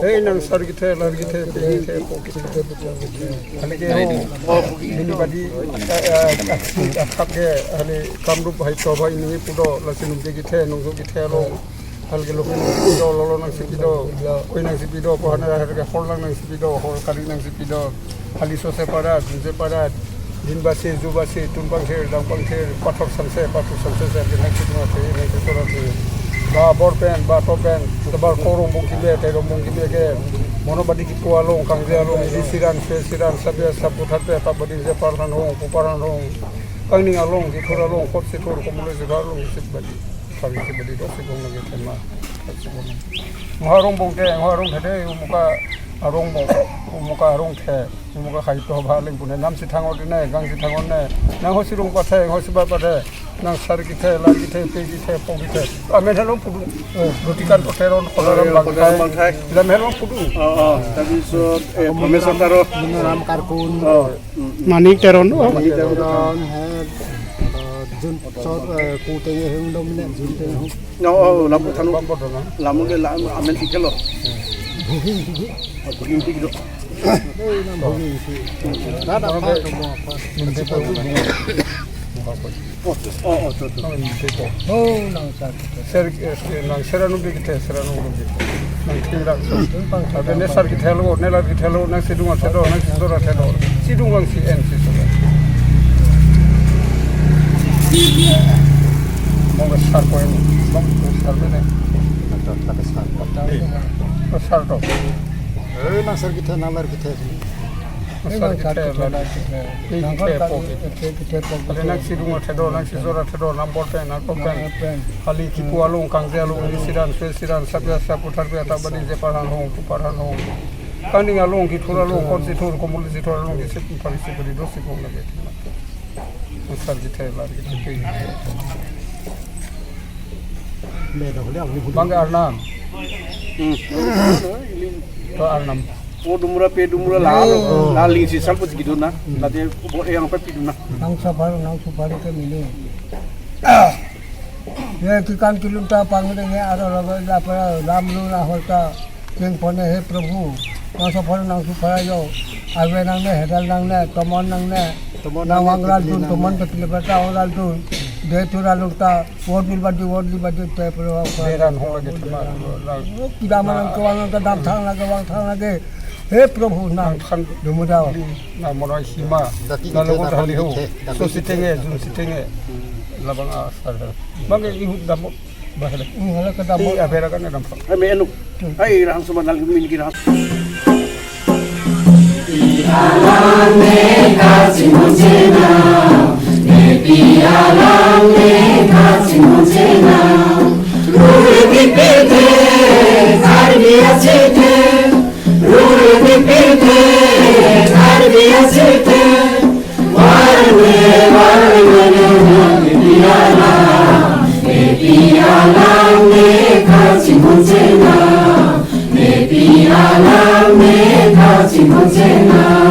Hey nang sargithe largithe pegithe pokithe halike ho mini badi akhapge hale kamrup hai toba ini pudo lasinum githe nongjo githe lo halke lokin do lolo nang sipido oi nang sipido pohana halke horlang nang sipido hor kali nang sipido hali sose para junse para dinbase jubase tunpangther dangpangther pathor sanse se nang sipido the nang sipido ba borpen ba topen ba korong bongkibe terong bongkibe ke monobadi ki pualong kangjalong disiran fesiran sabia sabuthape tabadi je parhan hong puparan hong kangning along ki thoralong khot se thor komule je garlong sibadi sabi sibadi dosi gong lage thema মহারং বংকে মহারং the umuka arong bong umuka arong the umuka খাইতো ভালিং পুনে নাম সি থাঙর দিনে গাং সি থাঙর নে nang hosi rong pathe hosi ba pathe nang sar ki the lar ki the pe ki the po ki the ame thalo pudu roti kan to teron kolaram bangthai lam helo pudu অ তাৰপিছত ভমেশ্বৰ তাৰো Ram কাৰকুন Manik Teron Manik Teron jun sor ku te hung dom ne jun te hung no lamu thanu lamu le lam amen tikelo bhugi bhugi tikelo bhugi da da pa to mo pa o o to to o nang sar ser nang seranu bi te seranu bi nang thira so ne sar ki thelo ne lar ki thelo nang sidunga thelo nang sidora thelo sidungang si en si so Monggo sar poin bang sar mene sar sar to eh nang sar ki the nang lar ki the sar ki the lar ki the ki the po nang sidunga thelo nang sidora thelo nang borpen nang topen hali ki pualong kangjalong disiran fesiran sabia saputhar pe tabadi je parhan hong puparan hong kaning along ki thoralong kon si thor komul si thoralong ki sip pari si bari dosi gong lage sar ki the lar ki the me do le ang bang arnam to arnam o dumura pe dumura la la ling si salpo gido na late yang pa pidu na nang safar ke mile ye kikan kilumta pangre ne aro la pa ramlu na holta keng pone he prabhu nang safar nang safar yo ave nang ne hedal nang ne tomon nang ne nang wangral tun tomon to kilbata oral tun de tura lukta word li badi te pro deran ho lage thema kidaman ko wang ka dam thang lage wang thang lage he prabhu nang khan dumuda na mora hima na logo hali ho so sitenge jun sitenge labang a sar bang i dam bahale hala ka dam i avera ka dam ai me enu ai rang suma nal min ki rang Alame kachimonjena nepi alame kachimonjena rure dipite karbiya chite rure dipite karbiya chite varne varne nepi ala nepi alame kachimonjena nepi alame kachimonjena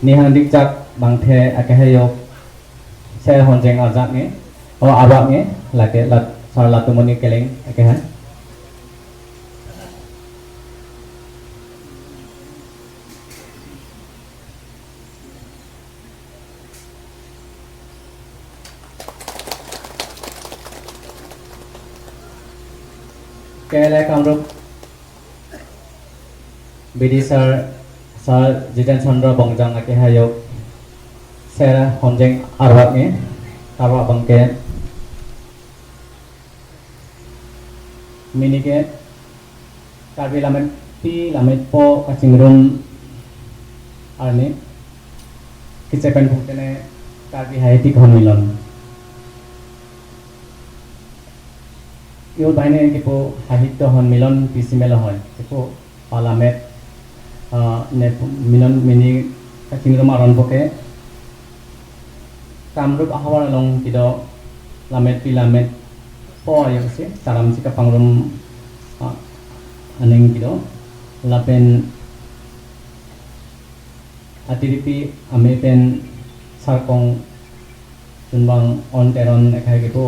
Ni hang dik jak bangthe akehayok se honjeng ajak nge o abak nge lake lat sar latumoni keleng akeha Kele Kamrup BD sir Sir Jiten Chandra Bongjang akehayok sera honjeng arwak nge arwak bangke minike karbi lamet pi lamet po kachingrum arne kichepen phutene karbi haiti khonmilon ইও বাইনে কিপো সাহিত্য সন্মিলন পিচিমেল হয় কিপো পালামেত নে মিলন mini কাচিংৰুম আৰম্ভকে Kamrup আহৱাৰ লং কিদ Lammet P Lammet প আয়ছে তাৰাম চিকা পাংৰুম আনেং কিদ লাপেন আতিৰিপি আমি PAN সাৰকং যোনবাং on Teron এখাই কিপো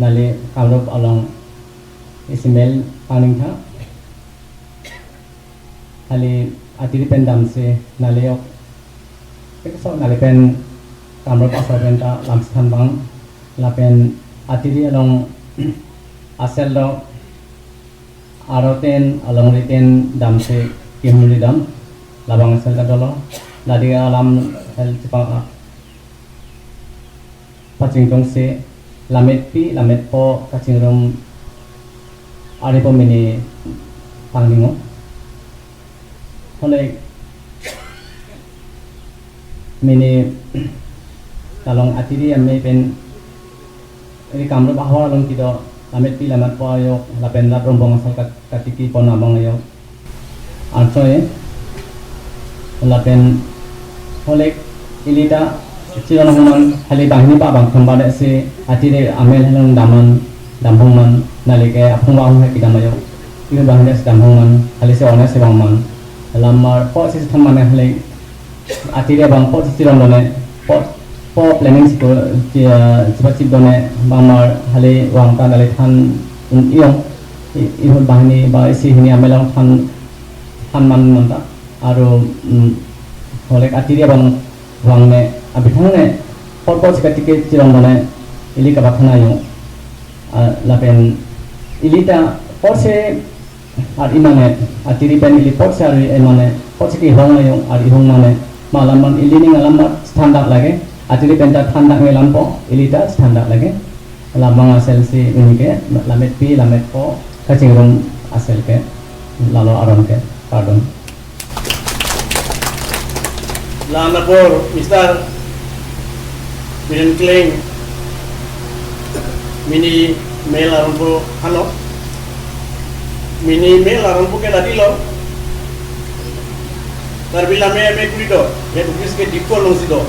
নালে Kamrup along isimel paningtha hali atiri pen damse nale ok ekso nale pen Kamrup asar pen ta lamsthan bang la pen atiri along asel do aroten along riten damse kimuli dam labang asel ta dolo ladi alam hel chipa paching tong se lamet pi lamet po kachingrum aripo mini pangningo hole mini talong atiri amme pen eri Kamrup ahwa along kido lamet pi lamet po ayo lapen lat rombong asal katiki pon abang ayo archoe lapen hole ilita চিরনহমান খালি বাহিনী বা বাংখম্বা সে আতিরে আমেল হেলং দামান দামহংমান নালিকে আফংবা হুং কি দামাyo U বাহিনী সে দামহংমান খালি সে অনে সে বাংমান লামার প সে থান মানে খালি আতিরে বাং প চিরন দনে প প প্ল্যানিং সিকো চিবা চিপ দনে বামার খালি ওয়াংকা নালি থান ইয়ং ইহুল বাহিনী বা এসি হিনি আমেলং থান থান মান মনতা আৰু হলেক আতিরে বাং ওয়াংনে বিথাংনে পট সিকাটিকে চিরং দনে ইলি কাবাখানা yung lapen ilita porse ar imane atiri pen ili porse ar imane porse ki hong yung ar ihong mane malaman ili ni ngalam standard lage atiri pen ta thandak ngelam po ilita standard lage lamang asel si unike lamet pi lamet po kachingrum asel ke lalo aron ke pardon Lanapor Mr. Biren Kleng mini mail আৰম্ভ হানো mini মেল আৰম্ভ কে লাদিল karbi lame ame kurido he office ke dipo longsi do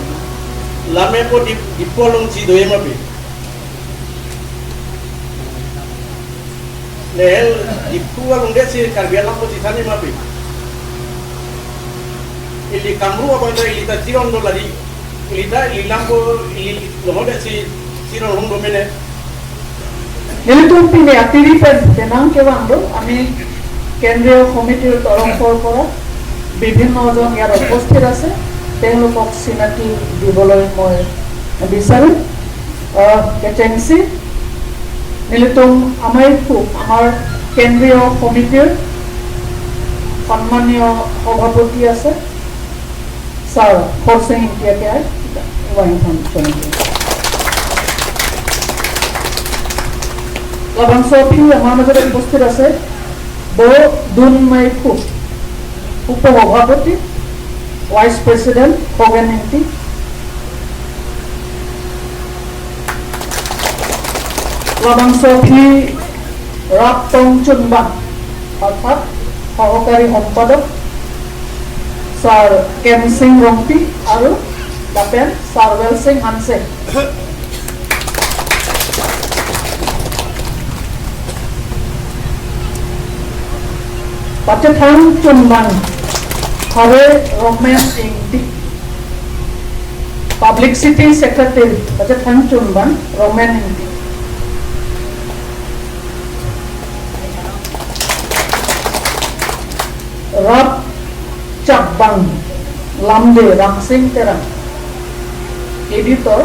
lame po dipo longsi do ema pe Lehel dipua lungde si Karbi Anglong ko sisani mapi. Ili kamru apa ndo ili ta chiron do lari ili ta ili lambo ili lohode si chiron hong do mene. Nilitumpi atiri pen tenang kewando আমি কেন্দ্ৰীয় সমিতিৰ তৰফৰ পৰা বিভিন্নজন ইয়াত উপস্থিত আছে, তেওঁলোকক চিনাকি দিবলৈ মই বিচাৰিম। কেচেংচি নীলিতুং আমাইফু আমাৰ কেন্দ্ৰীয় সমিতিৰ সন্মানীয় সভাপতি আছে ছাৰ খৰসিং ইণ্টিয়াকে লবাংশ আমাৰ মাজত উপস্থিত আছে দুনমাইফু উপ সভাপতি ভাইচ প্ৰেচিডেণ্ট খগেন ইংতি, লবাংশ ফি ৰাপটং চুনবাং অৰ্থাৎ সহকাৰী সম্পাদক ছাৰ কেমসিং ৰংপি আৰু দাপেন ছাৰৱেল সিং হানছে। Pachetang Chunbang Hare Roman Ingti Publicity Secretary Pachetang Chunbang Roman Ingti. Rab Chakbang Lamde Ramsing Terang Editor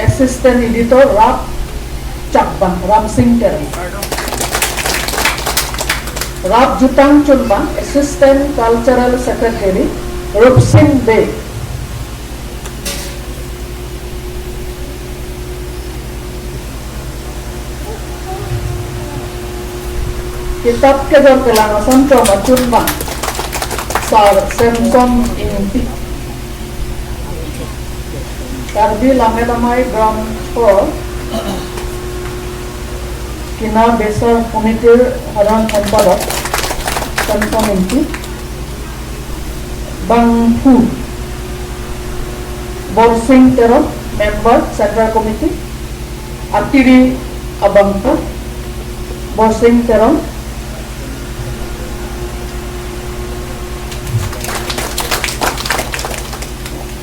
Assistant Editor Rab Chakbang Ramsing Terang. Rab Jutang Chunbang Assistant Cultural Secretary Rup Singh Bey. Kitab Kejar Kelangasan Choma Chunbang Sir Samson Ingti Karbi Lamelamai Branch কিনা বেচাৰ সমিতিৰ সাধাৰণ সম্পাদক Samson Ingti. Bangphu Borsing Teron member central committee Atiri Abangphu Borsing Teron.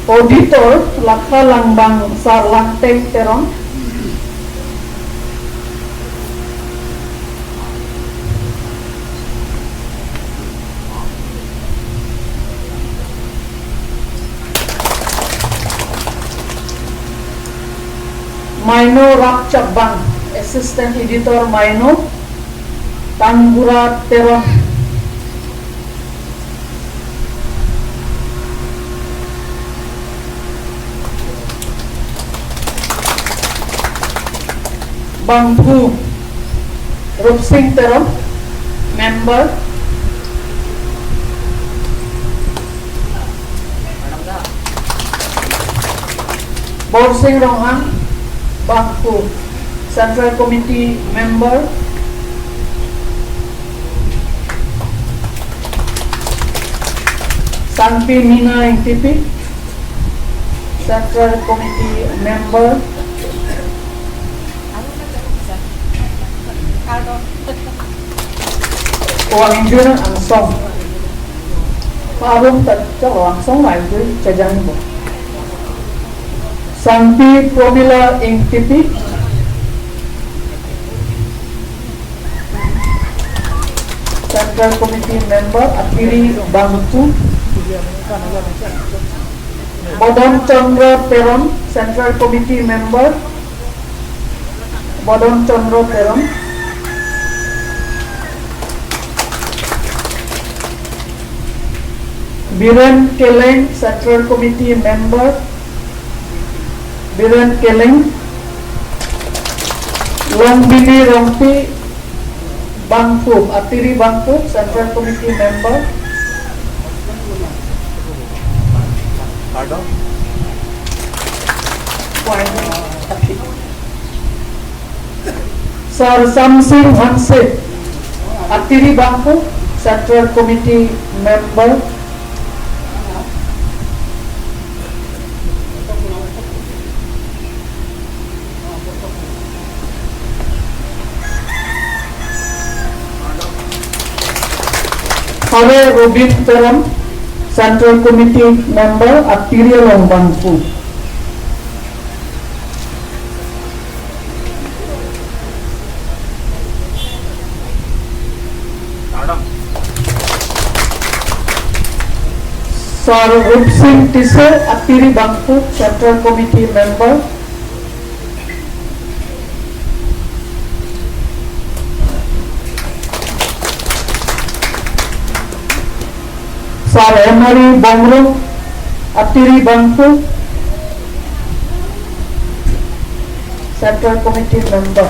Auditor Lakha Langbang Sar Langteng Teron. Maino Rapchabang Assistant Editor Maino Tangura Teron. Bangphu Rupsing Teron Member. Borsing Ronghang Bangphu Central Committee Member. Sangpi Mina Ingtipi Central Committee Member. Wang Angsong Parung Tatchok Angsong Maiju Chajangbo Sangpi Promila Ingtipi Central Committee Member Atiri Bangtu Bodon Chandra Teron Central Committee Member Bodon Chandra Teron. Biren Keleng Central Committee Member Biren Keleng. Longbini Rongpi Bangphu Atiri Bangphu Central Committee Member. Sir Samsing Hanse Atiri Bangphu Central Committee Member. Hare Robin Teron, Central Committee Member, Atiri Longbangpu. Sir Rup Singh Tise, Atiri Bangpu, Central Committee Member. Sir Emery Bongro, Atiri Bangpu, Central Committee Member.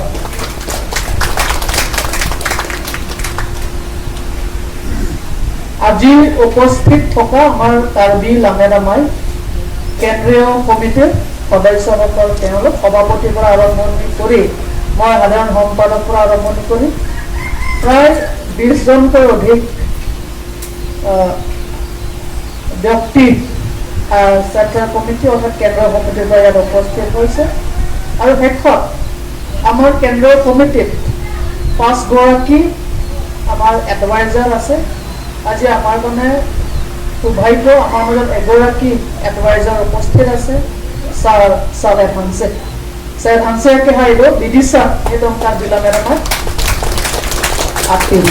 আজি উপস্থিত থকা আমাৰ কাৰ্বি লামেৰামাই কেন্দ্ৰীয় কমিটিৰ সদস্যসকল, তেওঁলোক সভাপতিৰ পৰা আৰম্ভণি কৰি মই সাধাৰণ সম্পাদক পৰা আৰম্ভণি কৰি প্ৰায় 20জনকৈ অধিক ব্যক্তি চেণ্ট্ৰেল কমিটি অৰ্থাৎ কেন্দ্ৰীয় কমিটিৰ পৰা ইয়াত উপস্থিত হৈছে। আৰু শেষত আমাৰ কেন্দ্ৰীয় কমিটিত 5গৰাকী আমাৰ এডভাইজাৰ আছে। আজি আমাৰ কাৰণে সৌভাগ্য, আমাৰ মাজত এগৰাকী এডভাইজাৰ উপস্থিত আছে, ছাৰ ছাৰ হানছে। ছাৰ হানছে হাইব বিদিশা একদম কাৰ্বি লামেৰামাই আতিল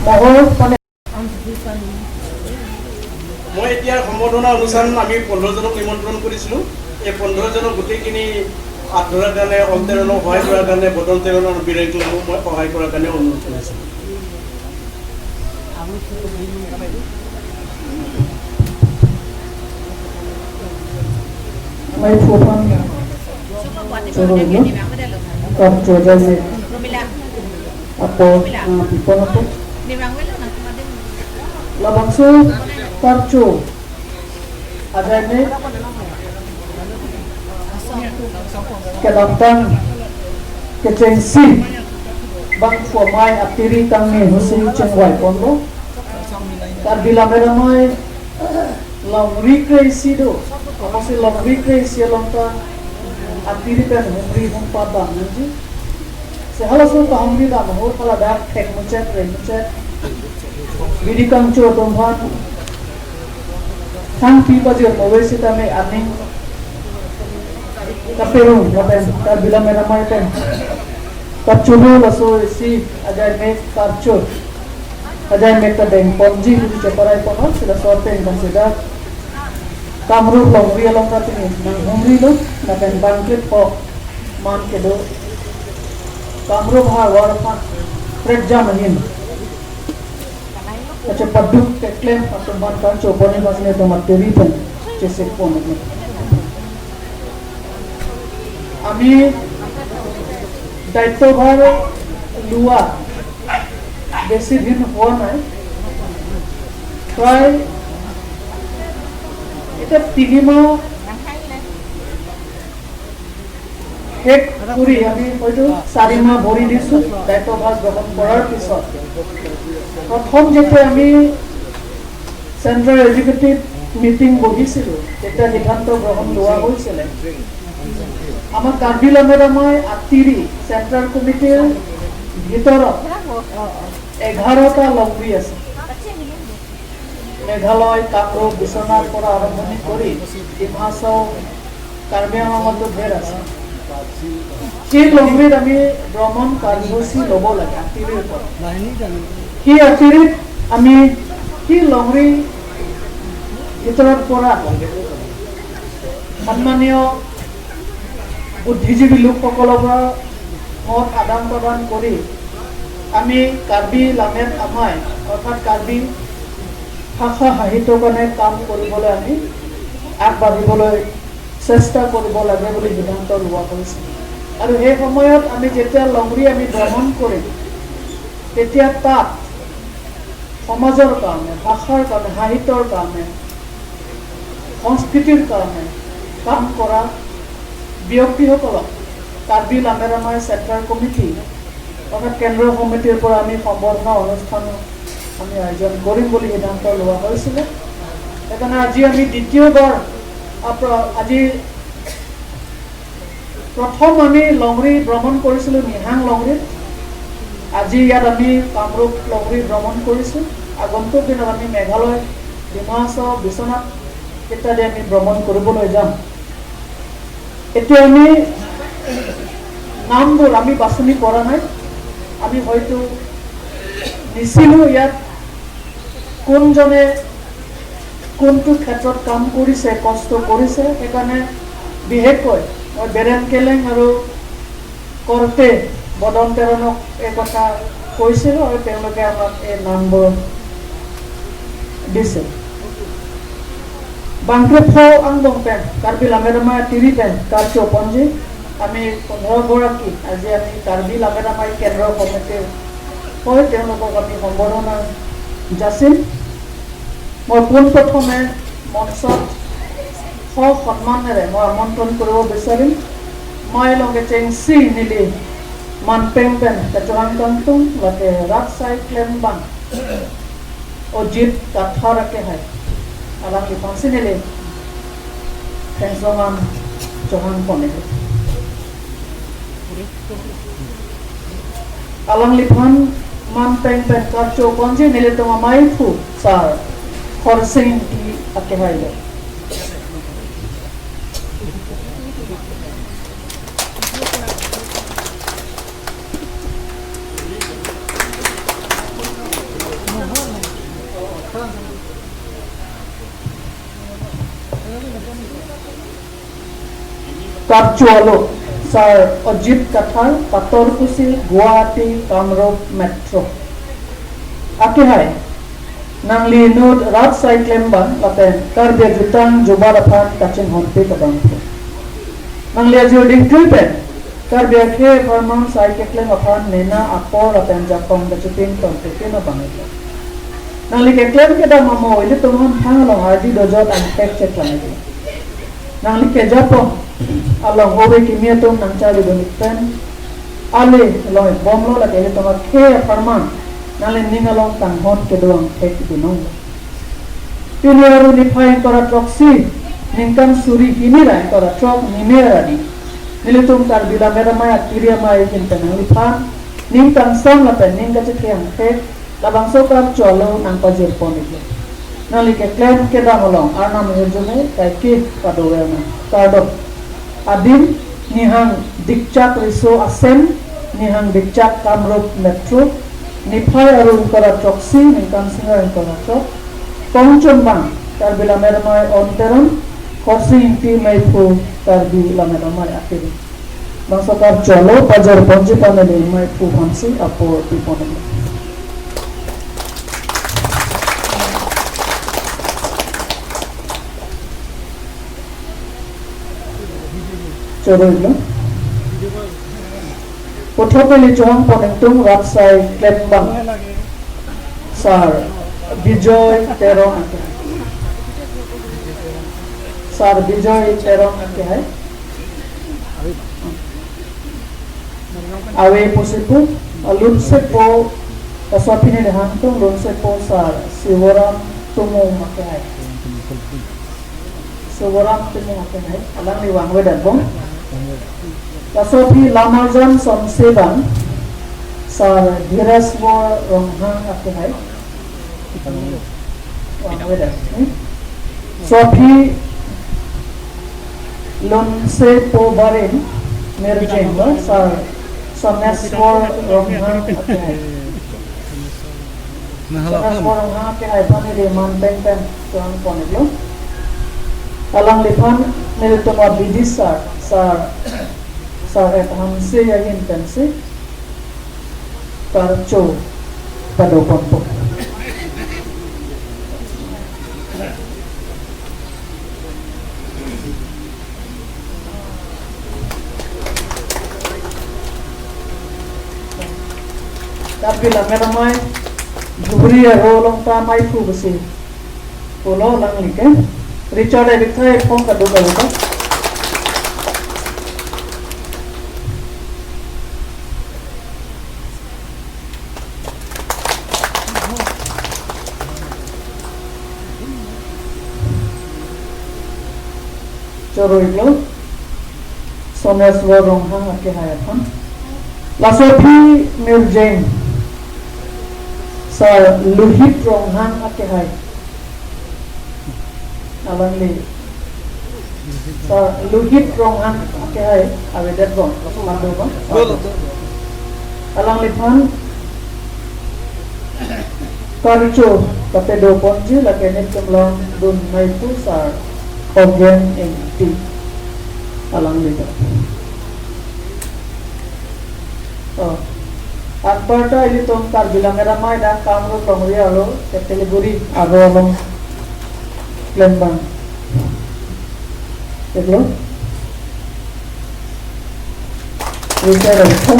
মহৰ মানে মই এতিয়া সম্বৰ্ধনা অনুষ্ঠান আমি 15জনক নিমন্ত্ৰণ কৰিছিলোঁ। এই 15জনক গোটেইখিনি হাত ধৰাৰ কাৰণে, অল তেৰণক সহায় কৰাৰ কাৰণে, বদল তেৰণ আৰু বীৰেংক মই সহায় কৰাৰ কাৰণে অনুৰোধ কৰিছোঁ। May Phupan Apo Pipon apo Labangsu Tarcho Adane Kedamtang Kecengsi Bang Fuamai Atiri Tangi Husi Chengwai Pondo Karbi Lameramai Long Recreasi do Kamosi Long Recreasi Longta Atiri Pen Humri Humpa Dam Nanji Sehalasu ka Humri Dam Ho Kala Dak Thek Muchet Re Muchet Bidikang Cho Tomhan Thang Pi Pajir Mawesi Tame Aning Kaperung Lapen Karbi Lameramai Pen Tarchulu Laso Si Ajay Mek Tarcho Ajay Mek Ta Deng Ponji Cheparai Pono Sila Sorten Kansida Kamrup Longri Along Katini Nang Humri Lo Napen Bangkit Po Man Kedo Kamrup Ha Warfa Trekja Mahin Acha Paduk Teklem Atumban Kancho Boni Basne Tomateri Pen Chesek Pon আমি দায়িত্বভাৰ লোৱা বেছি দিন হোৱা নাই, প্ৰায় এতিয়া 3 মাহ শেষ কৰি আমি হয়তো 4 মাহ ভৰি দিছোঁ। দায়িত্বভাৰ গ্ৰহণ কৰাৰ পিছত প্ৰথম যেতিয়া আমি চেণ্ট্ৰেল এক্সিকিউটিভ মিটিং বহিছিলোঁ, তেতিয়া সিদ্ধান্ত গ্ৰহণ লোৱা হৈছিলে আমাৰ কাৰ্বি লামেৰামাই আতিৰি চেণ্ট্ৰেল কমিটিৰ ভিতৰত 11টা লংৰি আছে। মেঘালয়, কামৰূপ, বিশ্বনাথ পৰা আৰম্ভণি কৰি ডিমাহাচাও, কাৰ্বি আংলঙতো ঢেৰ আছে। সেই লংৰিত আমি ভ্ৰমণ কাৰ্যসূচী ল'ব লাগে আতিৰিৰ পৰা। সেই আতিৰিত আমি সেই লংৰি ভিতৰত পৰা সন্মানীয় বুদ্ধিজীৱী লোকসকলৰ পৰা মত আদান প্ৰদান কৰি আমি কাৰ্বি লামেৰামাই অৰ্থাৎ কাৰ্বি ভাষা সাহিত্যৰ কাৰণে কাম কৰিবলৈ আমি আগবাঢ়িবলৈ চেষ্টা কৰিব লাগে বুলি সিদ্ধান্ত লোৱা হৈছে। আৰু সেই সময়ত আমি যেতিয়া লংৰি আমি ভ্ৰমণ কৰিম, তেতিয়া তাত সমাজৰ কাৰণে, ভাষাৰ কাৰণে, সাহিত্যৰ কাৰণে, সংস্কৃতিৰ কাৰণে কাম কৰা ব্যক্তিসকলক কাৰ্বি লামেৰামাই চেণ্ট্ৰেল কমিটি অৰ্থাৎ কেন্দ্ৰীয় সমিতিৰ পৰা আমি সম্বৰ্ধনা অনুষ্ঠান আমি আয়োজন কৰিম বুলি সিদ্ধান্ত লোৱা হৈছিলে। সেইকাৰণে আজি আমি দ্বিতীয়বাৰ আজি প্ৰথম আমি লংৰি ভ্ৰমণ কৰিছিলোঁ নিহাং লংৰিত। আজি ইয়াত আমি কামৰূপ লংৰি ভ্ৰমণ কৰিছোঁ। আগন্তুক দিনত আমি মেঘালয়, ডিমাহাচাও, বিশ্বনাথ ইত্যাদি আমি ভ্ৰমণ কৰিবলৈ যাম। এতিয়া আমি নামবোৰ আমি বাছনি কৰা নাই, আমি হয়তো নিছিলোঁ ইয়াত কোনজনে কোনটো ক্ষেত্ৰত কাম কৰিছে, কষ্ট কৰিছে। সেইকাৰণে বিশেষকৈ মই বেৰেন কেলেং আৰু কৰ্তে বদন তেৰণক এই কথা কৈছিলোঁ আৰু তেওঁলোকে আমাক এই নামবোৰ দিছে। বাংক্ৰেফ আংদং পেন কাৰ্বি লামেৰামাই তিৰি পেন কাৰ্চো পঞ্জী আমি 15গৰাকী আজি আমি কাৰ্বি লামেৰামাই কেন্দ্ৰ কমিটিৰ হৈ তেওঁলোকক আমি সম্বৰ্ধনা যাচিম। মই পোনপ্ৰথমে মঞ্চত সসন্মানেৰে মই আমন্ত্ৰণ কৰিব বিচাৰিম মাই লগে চেং চি নিলি মান পেং পেন কাচৰাং কাংতুং লাকে ৰাত চাই ক্লেম বাং অজিত কাঠাৰাকে হাই alang lipang sinili tensongan johan ponele alang lipan man peng pen karcho ponje nile toma mai phu sar khorsing ki akehaile Karchualo sir Ajit Kathar Patarkuchi Guwahati Kamrup metro আকেহাই Nangli নুট রাত সাই ক্লেম্বা লাতেন কার্বে জুতাং জুবারাফান Kachin হনপি কাবাংফু Nangli আজিও ডিংটুই PAN কার্বে খে ফরমান সাই কেকলেং আফান নেনা আপর লাতেন জাপং কাচিপিং তন্তে কিনা বাংলা নাংলি কেকলেম কেদা মামো ইলি তুমহন থাংলং RD দজত আং tech check লাঙি Nangli কেজাপং along owe kimiatum nang cari donik pen ale along bomlo la kele toma khe farman nale ning along tanghon kedoang tek binong piniaru ni phain kora troxi ningkan suri hinira kora trok nimera ni nilitum kar bila mera maya kiria maya kinta nang lipan ning tang sam la pen ning ka che ang khe labang sokar cholo nang pajir ponit nali ke klem ke damolong arnam herjume kai ke padowerna kardo Adim Nihang Dikchak Riso Asem Nihang Dikchak Kamrup Metro Nifai Arun Kora Troxi Ningkan Singer Kora Trok Pongchon Bang Karbi Lamermai Onteron Khorsi Inti Maifu Karbi Lamermai Akiri Bangsokar Cholo Pajar Ponji Panele Maifu Hansi Apor Piponele চরইল প্রথমে চোহাং পনেংতুং রাতসাই ক্লেমবাং sir বিজয় তেরং আকে sir বিজয় তেরং আকে হাই আवे পসিপু লুনসে পো সফিনে হাংতুং লুনসে পো sir Shibram তুমুং আকে হাই শিবরাম তুমুং আকে হাই Alang লিওয়াংwe Dabang Tasopi Lamajan Somseban Sar Dhireswar Ronghang Akehai Sophie Lunse Pobarin Mirjengla Sar Someswar Ronghang Akehai Someswar Ronghang Akehai Paniri Man Peng Pen Chuang Poniglo Alang Lipan Niltoma Bidi Sar Sar Sar et Hanse Yagin Pense Karcho Padoponpo Tapi la meramai Dhubri rolong ta mai phu basi polo lang like Richard ebithai phone ka do ka চরইল Someswar Ronghang ake hayathon Lasopi Mirjeng Sir Luhit Ronghang Akehai Alangli Sir Luhit Ronghang Akehai Awedet Bong Mando Bong Alangli Phan Karcho Kapedo Ponji Lakenit Kumlong Dun Maipu Sir Ogen Engti Alangli Oh Anparta ilitom karbilangera maida Kamrup Longria alo Teteliguri aro along Klembang Teklo Richard also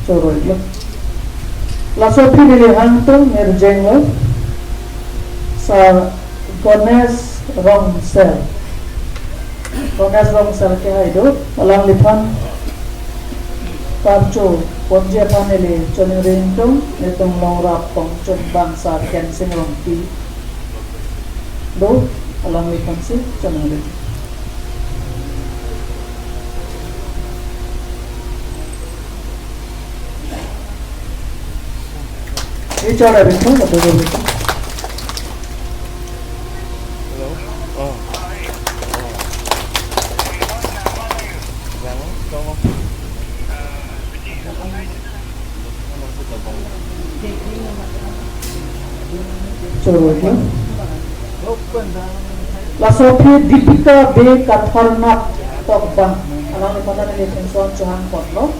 Choro Lasopi nilihantung Nirjenglo Sir Ganesh Rongsel Ganesh Rongsel ke haido alang lipan Karcho Ponje panele choning rintung netong long rap tong chon bang sar ken sing rong pi do alang lipan si choning rin Richard Abington atau Abington Lasopi Deepika B Katharnak Tokbang Alang lipan nili Penson Chohan Potlo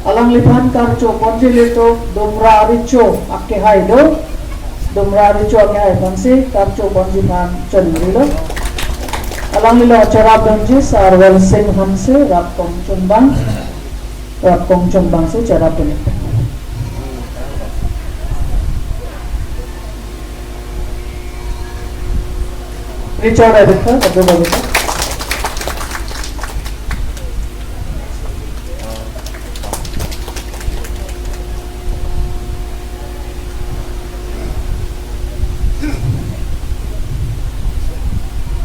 Alang lipan Karcho Ponji Lito Dumra Aricho Akehai Do Dumra Aricho Akehai Pansi Karcho Ponji Pan Chonrilo Alang lilo Charab Donji Sarwal Singh Hanse Rapkong Chumbang Rapkong Chumbang se Charab Donji Richard Abitha, Abdul Abitha.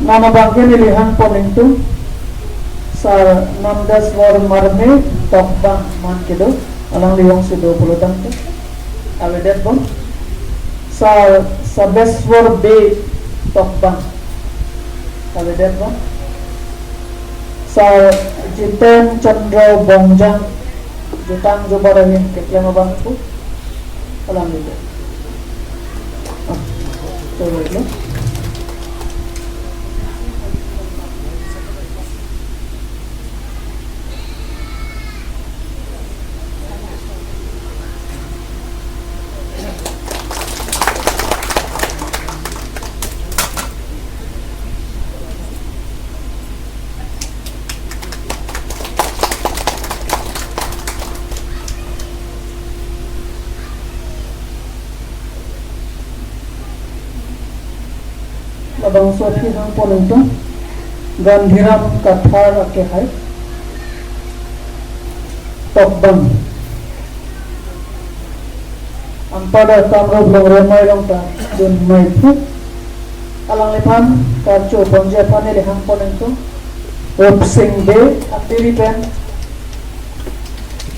Nama bangke nilihang poningtu Sar Nandeswar Marme Tokbang Mankido Alang liwang sido pulutang tu Awedet bon Sar Sabeswar B Tokbang Awedet bon Sar Jiten Chandra Bongjang Jutang Jubarahin Keklema Bangku Alang liwang Coba Sofi hang ponungtu Gandhiram Kathar Akehai Tokbang Ampada Kamrup Longremai Longta Dun Maipu Alang Lipan Karcho Bonja Panele hang ponungtu Rup Singh De Atiripen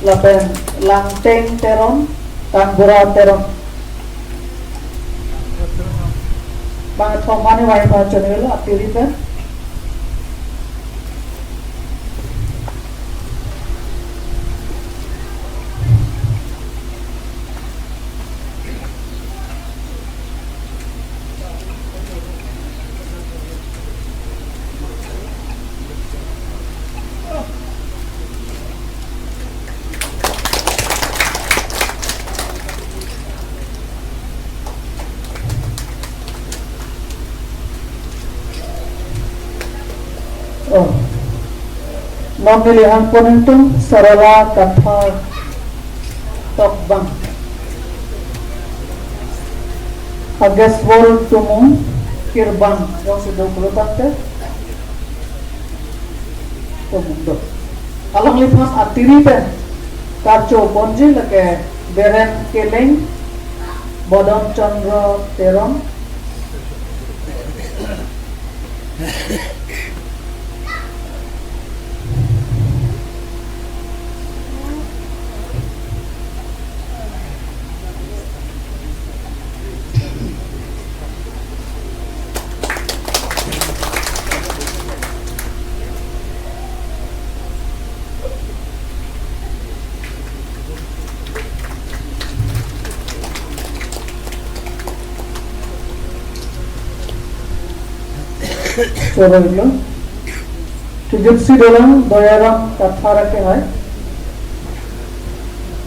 Lapen Langteng Teron Tambura Teron Bang Thomani Wai Pa Chonelo Atiripen Memilih penentung Sarala Kathar Tokbang Ageswar Tumung Kirbang yang sudah puluh Tumung do Alang lipas atiripen Karcho Bonji leke Beren Keleng Bodon Chandra Terong Trijupsi Dolang Dayaram Kathar ake hai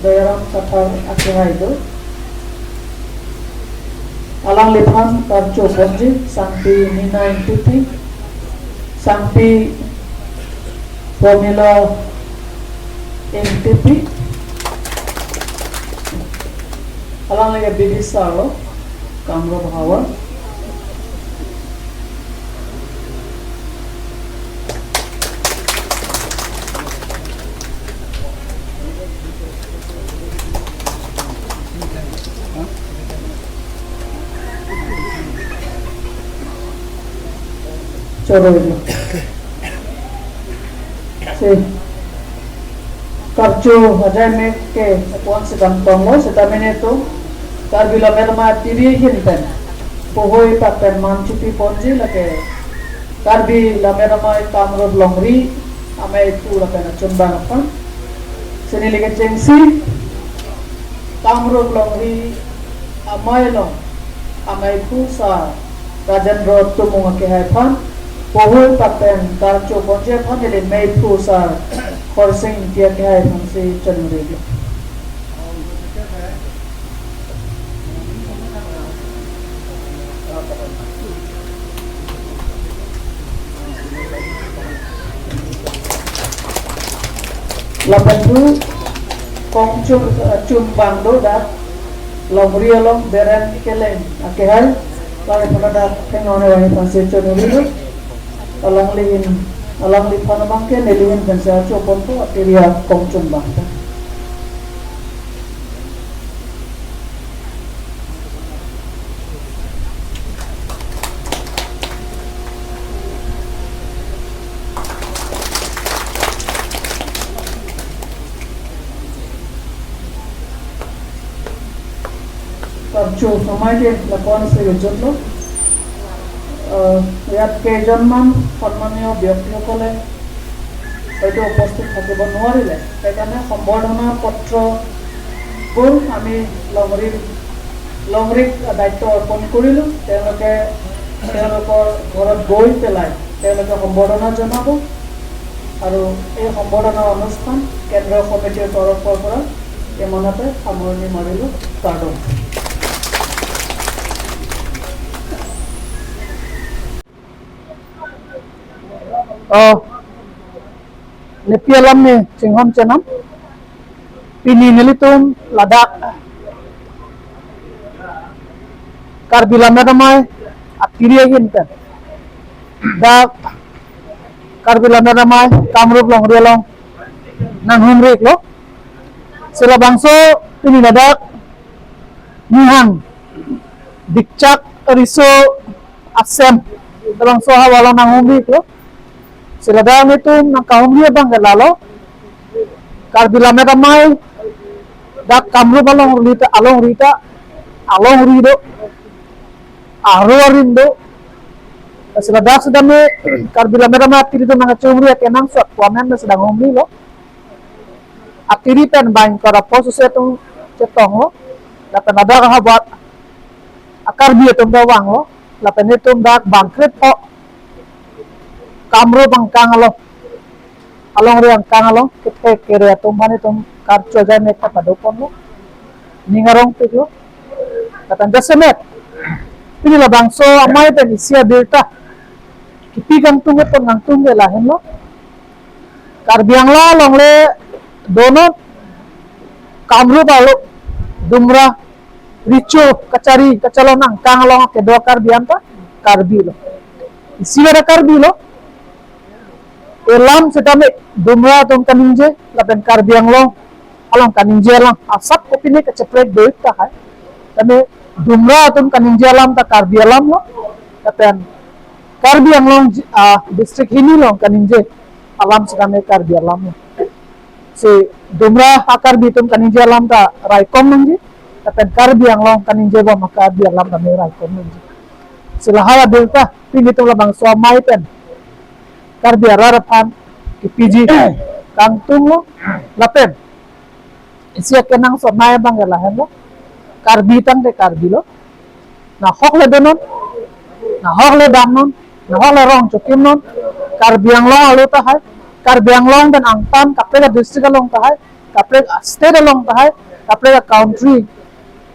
Dayaram Kathar ake hai do Alang Liphan Karcho Bonji Sangpi Nina Intipi Sangpi Pomila Intipi Alang Lega Bibisaro Kamro Bhawa Karcho Ajay में के कौन से गंतोंगो सेतामेने तो कार्बिला मेरमा तिरी हिंतन पोहोई पापेन मानचिपी ponji lake Karbi lamerama Kamrup Longri ame itu lapen chumbang apa sini leke chengsi Kamrup Longri amai long amai phu sa Rajendra Tumung ke hai phan pohoi papen karcho ponje phan ele mei phu sa Khorsing India ke hai phan se chanure Lapan kong chum chum bang do da long rialong beren kelen akehai lari pada tengone wahi panse chonuri alang liin alang li phanamang ke neliin panse chopon to area kong chum bang ta সমাজে লকন সে জন্য ইয়াত কেইজনমান সন্মানীয় ব্যক্তিসকলে হয়তো উপস্থিত থাকিব নোৱাৰিলে, সেইকাৰণে সম্বৰ্ধনা পত্ৰবোৰ আমি লংৰিক দায়িত্ব অৰ্পণ কৰিলোঁ। তেওঁলোকে তেওঁলোকৰ ঘৰত গৈ পেলাই তেওঁলোকে সম্বৰ্ধনা জনাব আৰু এই সম্বৰ্ধনা অনুষ্ঠান কেন্দ্ৰীয় সমিতিৰ তৰফৰ পৰা ইমানতে সামৰণি মাৰিলোঁ। Cardone Nepialam ni Chinghom Chenam Pini Nilitum Ladakh Karbi Lamedamai Atiriya Hinten Dak Karbi Lamedamai Kamrup Longrialong Nanghumrik lo Sila Bangso Pini Ladakh Nihang Dikchak Riso Asem Bangso Hawalong Nanghumrik lo Sila dang itu nang kahumri bang lalo Karbi Lamedamai dak Kamrup along rita along rido aro rindo sila dak sedame Karbi Lamedamai atiri to nang chumri kenang sot kwamen sedang humri lo atiri pen bang kara posu setung cetong lo lapen ada ka buat akar bi tum bawang lo lapen itu dak bangkrit po Kamrup angkang along along ri angkang along kithe kere tum mane tum karcho jai me ka padopon lo ningarong piglo katan jasemet pini la bangso amai pen isia birta kipi gang tunge pon gang tunge lahen lo Karbi Anglong long le dono Kamrup alo Dumra Richo Kachari Kachalon angkang along ke do Karbi anta Karbi lo isia da Karbi lo Elam sedame Dumra tum kaninje lapen Karbi Anglong along kaninje lang asap kopi ne kecepret doit ta hai tame Dumra tum kaninje alam ta Karbi alam lo lapen Karbi Anglong district hini long kaninje alam sedame Karbi alam si dumra akar bitum kaninje alam ta raikom nangji tapen Karbi Anglong kaninje ba Karbi alam ta me raikom nangji silahaya delta pinitum labang somai pen Karbi ararapan ki PG kangtung lo lapen isia kenang somai bang lahen lo Karbi tang de Karbi lo na hok le donon na hok le damnon na hok le rong chukim non Karbi Anglong alu ta hai Karbi Anglong dan angtam kaple ka district along ta hai kaple state along ta hai kaple ka country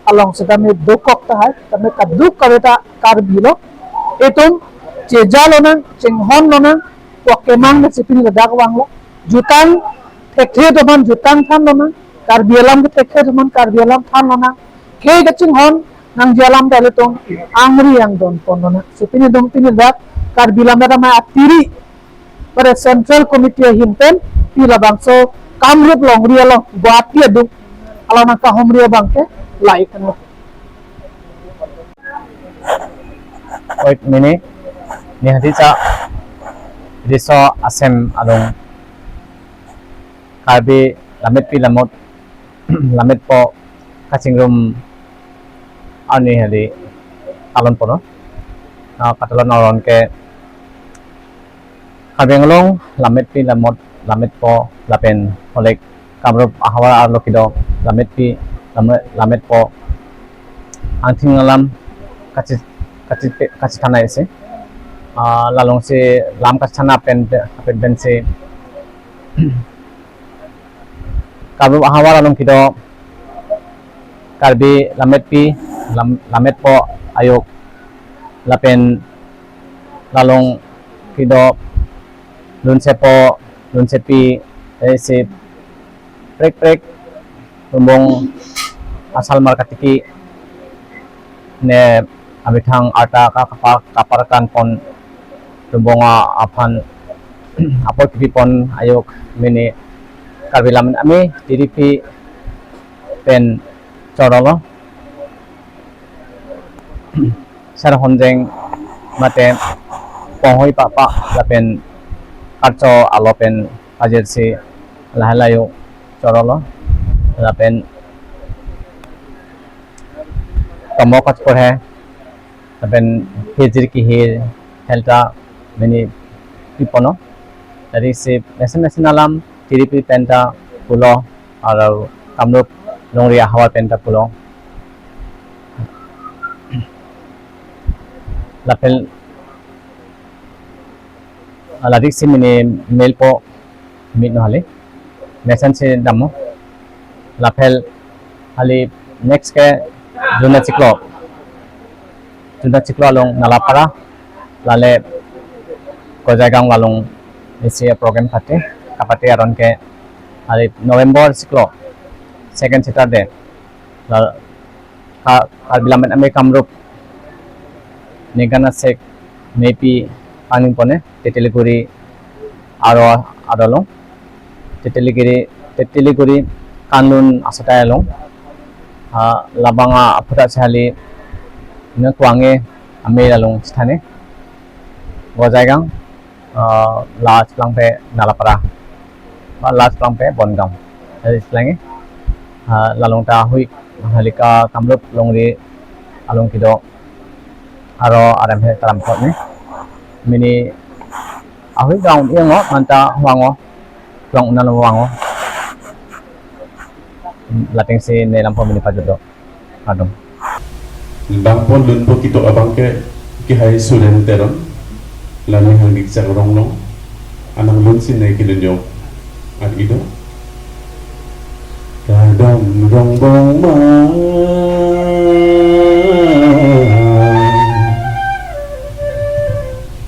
along sedame dokok ta hai tame kaduk kaveta Karbi lo etum cheja lo nang chenghon lo nang wakemang na sipini la dakwang lo jutang thekhe to man jutang than lo nang Karbi alam ke thekhe to man Karbi alam than lo nang ke ka chenghon nang jalam ta tong angri yang don pon lo nang sipini dong pini dak Karbi lam da ma atiri pada central committee hinten pila bangso Kamrup long ria long Guwahati adu alana ka homria bangke like no. Wait minute nihati cha riso asem along Karbi lamet pi lamot lamet po kachingrum ani hali alon pono katalon oron ke Karbi Anglong lamet pi lamot lamet po lapen holek Kamrup ahawar arlokido lamet pi lamet po angthing alam kachi kachi kachi thana ese lalong se lam kachi thana pen pen pen se Kamrup ahawar along kido Karbi lamet pi lamet po ayok lapen lalong kido lunsepo lunsepi se prek prek rumbong asal markatiki ne amithang arta ka kaparkan pon rumbonga aphan apor kipi pon ayok mini Karbi lamen ami TDP pen chorolo sar honjeng mate ponghoi pa pa lapen karcho alopen ajersi lahalayo chorolo lapen tomo kach por hai lapen hejir ki hir helta mini pipono dari se mesen mesen alam TDP penta pulo aro Kamrup Longria hawar penta pulo lapel ladik si mini melpo mit no hale mesan se damo lapel hali next ke juna ciklo along Nalapara lale Gojaigaon lalong ese program thate kapate aron ke hali November ciklo second Saturday la Karbi lamen ame Kamrup negana sek mepi পানি পনে তেতেলিগুড়ি আরো আরলং তেতেলিগিরি তেতেলিগুড়ি কানুন আসাটাই along লাবাঙা আফুটা চালি tuange ame lalong sthane Gojaigaon last langpe Nalapara ba last langpe Bongaon lange lalong ta hui halika Kamrup longri along kido aro aram he taram khot ne mini ahui gaung iango manta wango tuang unan wango lating si ne lampo mini pajodo adom bangpon lunpo kito abangke ki hai suren teron lani hangik chak rong long anang lun sin ne kilunyo at ido kadam rong bong ma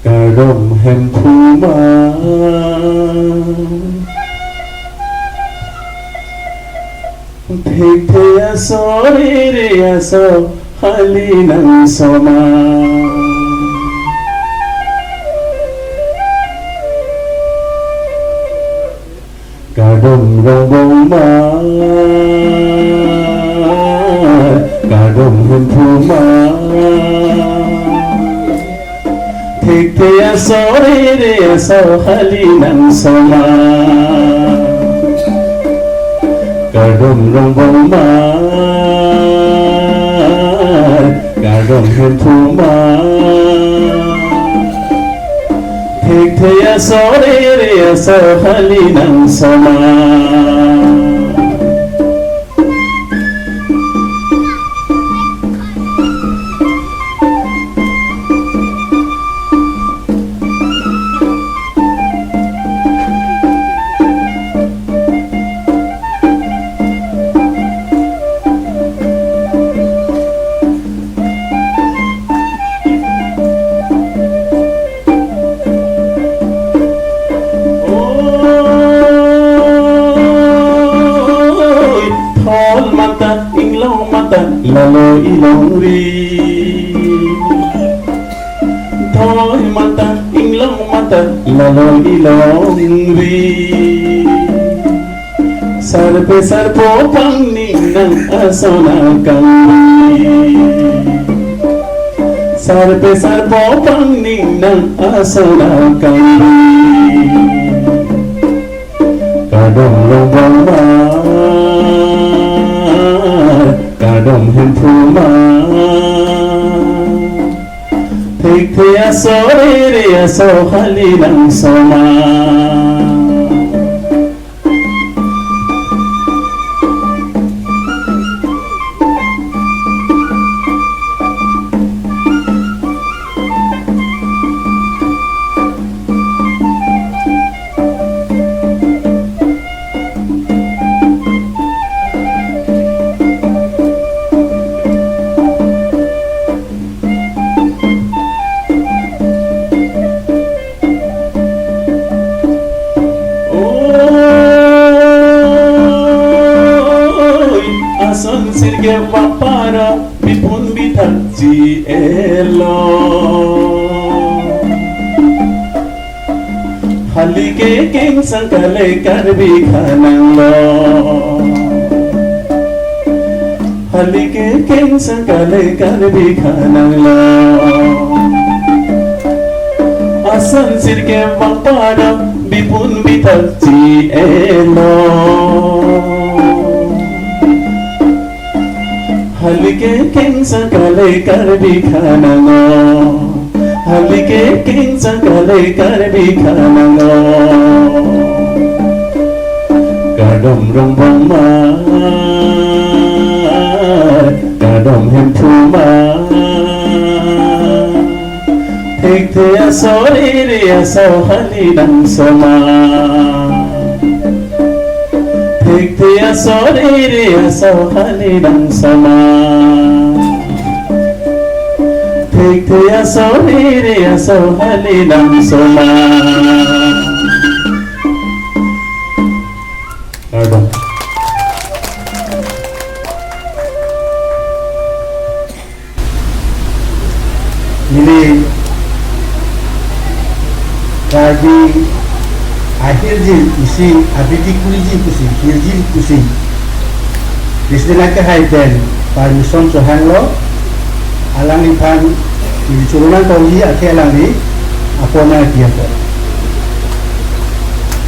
kadam hem phuma thek thea so re re aso hali nang soma kadam rong bong ma kadam hem phuma thek sore re so khali nang soma Kardom rong bong ma Kardom hem phu ma Thek thea sore re so khali nang soma Lalo ilong ri Thoi mata inglong mata lalo ilong ri Sarpe sarpo pang ninang asona kang ri Sarpe sarpo pang ninang asona kang ri Kadong long bong ma Kardom hem phu ma Thek thea sore re so khali nang soma Halike king sangkale karbi khanang lo Halike king sangkale karbi khanang lo Asan sirke wapara bipun bithak chi elo Halike king sangkale karbi khanang lo Halike king sangkale karbi khanang lo Kardom rong bong ma Kardom hem phu ma Thek thea sore re so khali nang soma Thek thea sore re so khali nang soma Thek thea sore re so khali nang soma Pardon. Nili Karbi ahirji isi abiti kuriji kusi hirji kusi Disnake haiten permission sohanglo alang ifan চলনা কৌজি আছে alang apona kiapo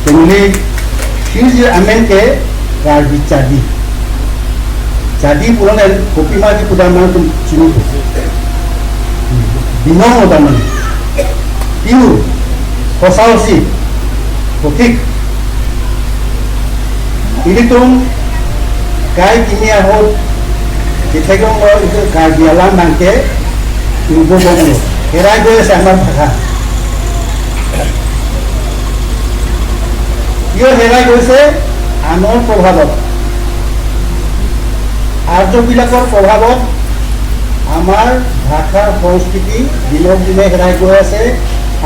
Tenili hirji amenke Karbi chadi chadi pulang kopi mati kuda man tum chini binong তাৰমানে pure সঁচাউচি সঠিক ইলিতুং কাই কিনি আহত কেথেগং কাৰ্বি আলাং নাংকে ইংবো বংলো হেৰাই গৈ আছে আমাৰ ভাষা কিয় হেৰাই গৈছে আনৰ প্ৰভাৱত আৰ্যবিলাকৰ প্ৰভাৱত আমাৰ ভাষাৰ সংস্কৃতি দিনক দিনে হেৰাই গৈ আছে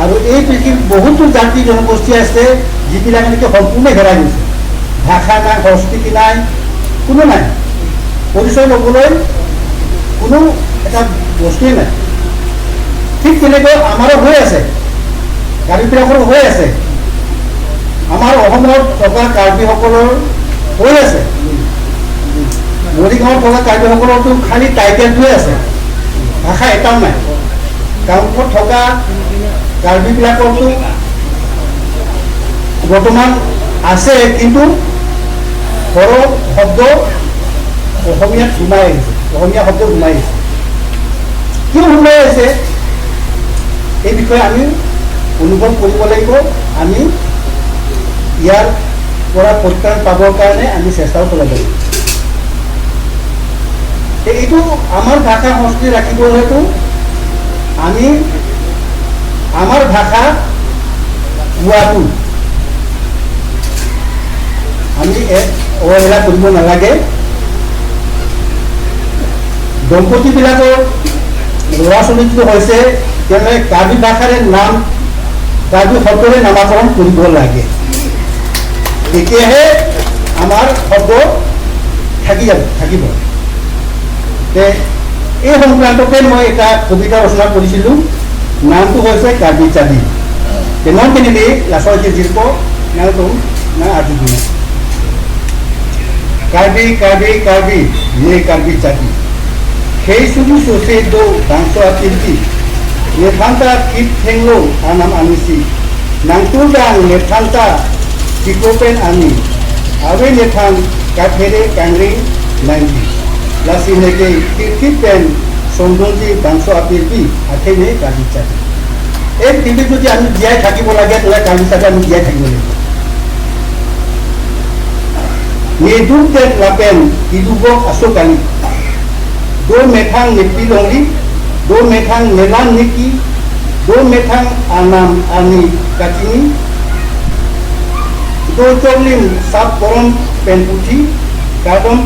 আৰু এই পৃথিৱীত বহুতো জাতি জনগোষ্ঠী আছে যিবিলাক নেকি সম্পূৰ্ণ হেৰাই গৈছে ভাষা নাই সংস্কৃতি নাই কোনো নাই পৰিচয় ল'বলৈ কোনো এটা বস্তুৱেই নাই ঠিক তেনেকৈ আমাৰো হৈ আছে কাৰ্বিবিলাকৰো হৈ আছে আমাৰ অসমত থকা কাৰ্বিসকলৰ হৈ আছে মৰিগাঁৱত থকা কাৰ্বিসকলৰতো খালী টাইটেলটোৱে আছে ভাষা এটাও নাই গাঁৱত থকা কাৰ্বিবিলাকৰতো বৰ্তমান আছে, কিন্তু সৰহ শব্দ অসমীয়াত সোমাই আহিছে, অসমীয়া শব্দ সোমাই আহিছে। কিয় সোমাই আহিছে এই বিষয়ে আমি অনুভৱ কৰিব লাগিব। আমি ইয়াৰ পৰা পৰিত্ৰাণ পাবৰ কাৰণে আমি চেষ্টাও চলাব লাগিব। এইটো আমাৰ ভাষা সংস্কৃতি ৰাখিবলৈতো আমি আমাৰ ভাষা কোৱাটো আমি অৱহেলা কৰিব নালাগে। দম্পতীবিলাকৰ ল'ৰা ছোৱালী যিটো হৈছে তেওঁলোকে কাৰ্বি ভাষাৰে নাম, কাৰ্বি শব্দৰে নামাকৰণ কৰিব লাগে, তেতিয়াহে আমাৰ শব্দ থাকি যাব, থাকিব। এই সংক্ৰান্ততে মই এটা কবিতা ৰচনা কৰিছিলোঁ, নামটো হৈছে কাৰ্বি চাবি। নন লাচৰ শিল্প নামটো না আজি কাৰ্বি কাৰ্বি কাৰ্বি নে কাৰ্বি চাবি সেই শুধু চোষে দৌ বাংশ আতিলবি নেথান্তা কিপ থেংলো আনাম আনিছি নাংতুদাং নেথান্তা চিকোপেন আনি আবে নেথাং কাঠেৰে কাংৰিং নাংবি লাসি নেকে কীৰ্তি পেন সৌন্দৰ্যী বাংশ আপিলবি আথেনে কাৰ্বি চাবি। এই পৃথিৱীত যদি আমি জীয়াই থাকিব লাগে তেনেহ'লে কাৰ্বি চাবি আমি জীয়াই থাকিব লাগিব। নেদুক লাপেন ইদুবক আচোকালি দো মেথাং নেপি লংলি দো মেথাং নেলান নেকি দো মেথাং আনাম আনি কাচিনি দো চকলিম সাপ পরম পেন পুথি কাদম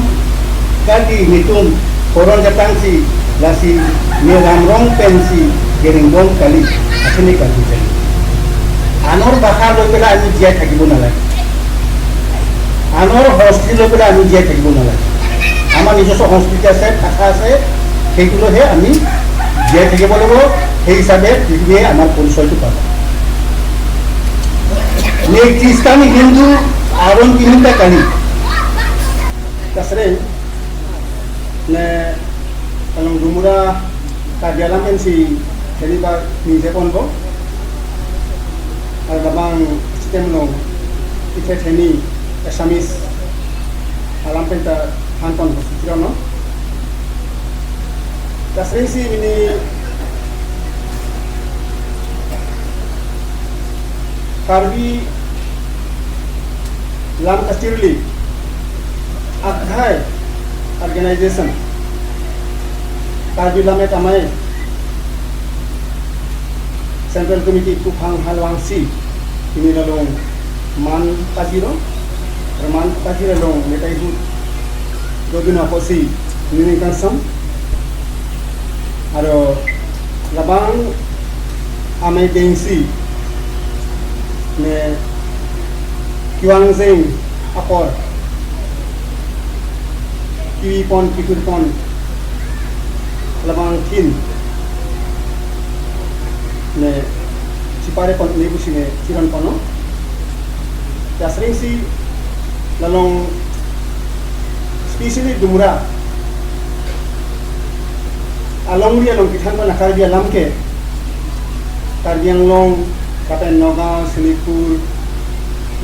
কাদি নিতুম ফরন জাতাংসি লাসি নে রামরং পেনসি গেরিংবং কালি আথেনে কালি জানি। আনৰ ভাষা লৈ পেলাই আমি জীয়াই থাকিব নালাগে, আনৰ সংস্কৃতি লৈ পেলাই আমি জীয়াই থাকিব নালাগে। আমাৰ নিজস্ব সংস্কৃতি আছে, ভাষা আছে, সেইটোলৈহে আমি জীয়াই থাকিব লাগিব। সেই হিচাপে পৃথিৱীয়ে আমাৰ পৰিচয়টো পাব। খ্ৰীষ্টান হিন্দু আৰণ তিনিটা কালি তাছাড়া নে kalong dumura Karbi Alam NC খেলিবা নিজে পনব আৰু দাবাং চিটেমলং ইথে থেনি এছামিছ আলাম পেন্টা হান পনব চিরন তাছাড়া সি mini Karbi Lam Kastirli Aghai organization Karbi Lame Tamai Central Committee Kuphang Halwangsi ini lalong man pajiro man pajiro long metai hu doduna posi ini kansam aro labang amai gengsi ne kiwang jeng akor kiwi pon kikur pon labang thin ne sipare pon ne busi ne chiran pono tasring si lalong specially Dumra along ri along kithan pon Karbi alamke Karbi Anglong kapen Nagaon Sonitpur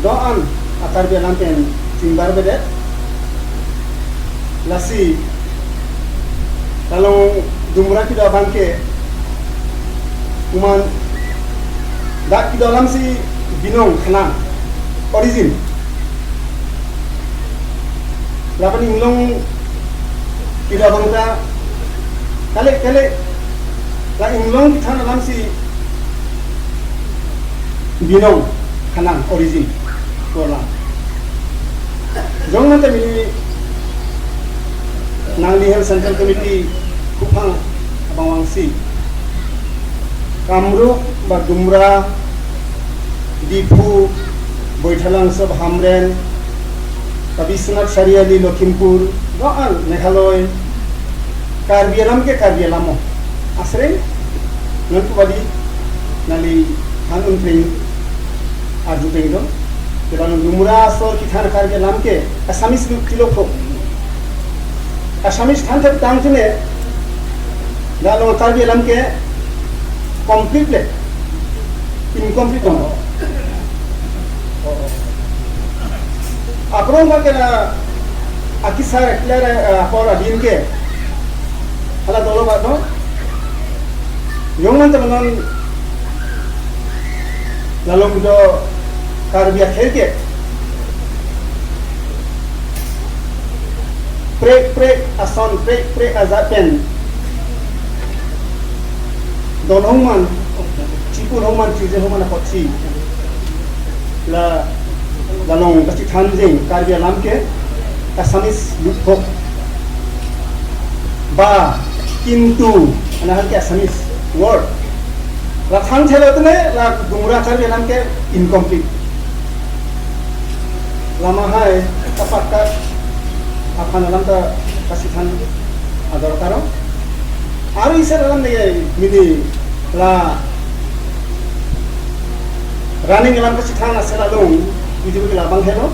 doan Karbi alampen চিংবাৰ বেদে lassi lalong Dumra kido bangke kuman dak kido lamsi binong khana origin lapani inglong kido bangta kale kale la inglong kithan lamsi binong khana origin kola jong mata mini Nangli Health Central Committee Kuphang Abangwangsi Kamrup বা ডুমরা ডিফু বৈঠালাংশ হামৰেন বা বিশ্বনাথ চাৰিআলি লখিমপুৰ গাঁও মেঘালয় কাৰ্বি আলামকে কাৰ্বি আলাম আছৰে ননকুবাদি নালি হান উনট্ৰেং আৰ্জু টেং কেবানো Dumra আচৰ Kithan Karbi আলামকে Assamese kilo ফোক Assamese থান থাক টাংচুনে Dalong Karbi আলামকে completely Incomplete on. Aprong ba kena akisar ekler apor adin ke hala dolo ba no yong man tanon lalong do karbia khelke pre pre ason pre pre azapen don hongman chipun hongman chije hongman apotsi la lalong kasi thanjing karbia lamke Assamese look বা কিন্তু আনাহালকে Assamese word লা থান ছেলতনে লা গুমরা কার্বি নামকে incomplete Lama হাই তাপাক্কা আফান আলাম তা কাশি থান দরকার আর ইসের আলাম নেই মিনি লা রানিং আলাম কাশি থান আছে লালং বুঝিব লাবাং hello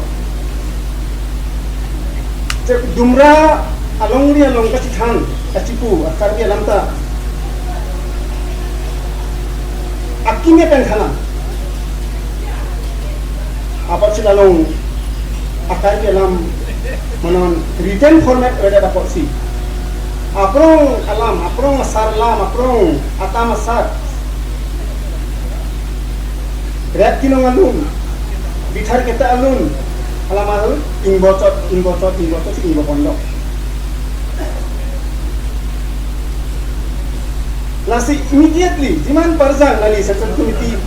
Dumra along ri along kasi than kasipu akarbi alam ta akime pen khana apar si along akarbi alam manon written format weda da si aprong alam aprong asar lam aprong atam asar rap kinong alun bithar keta alun alam ingbotot ingbotot ingbotot ingbokondo lasi immediately jiman parjang lali central committee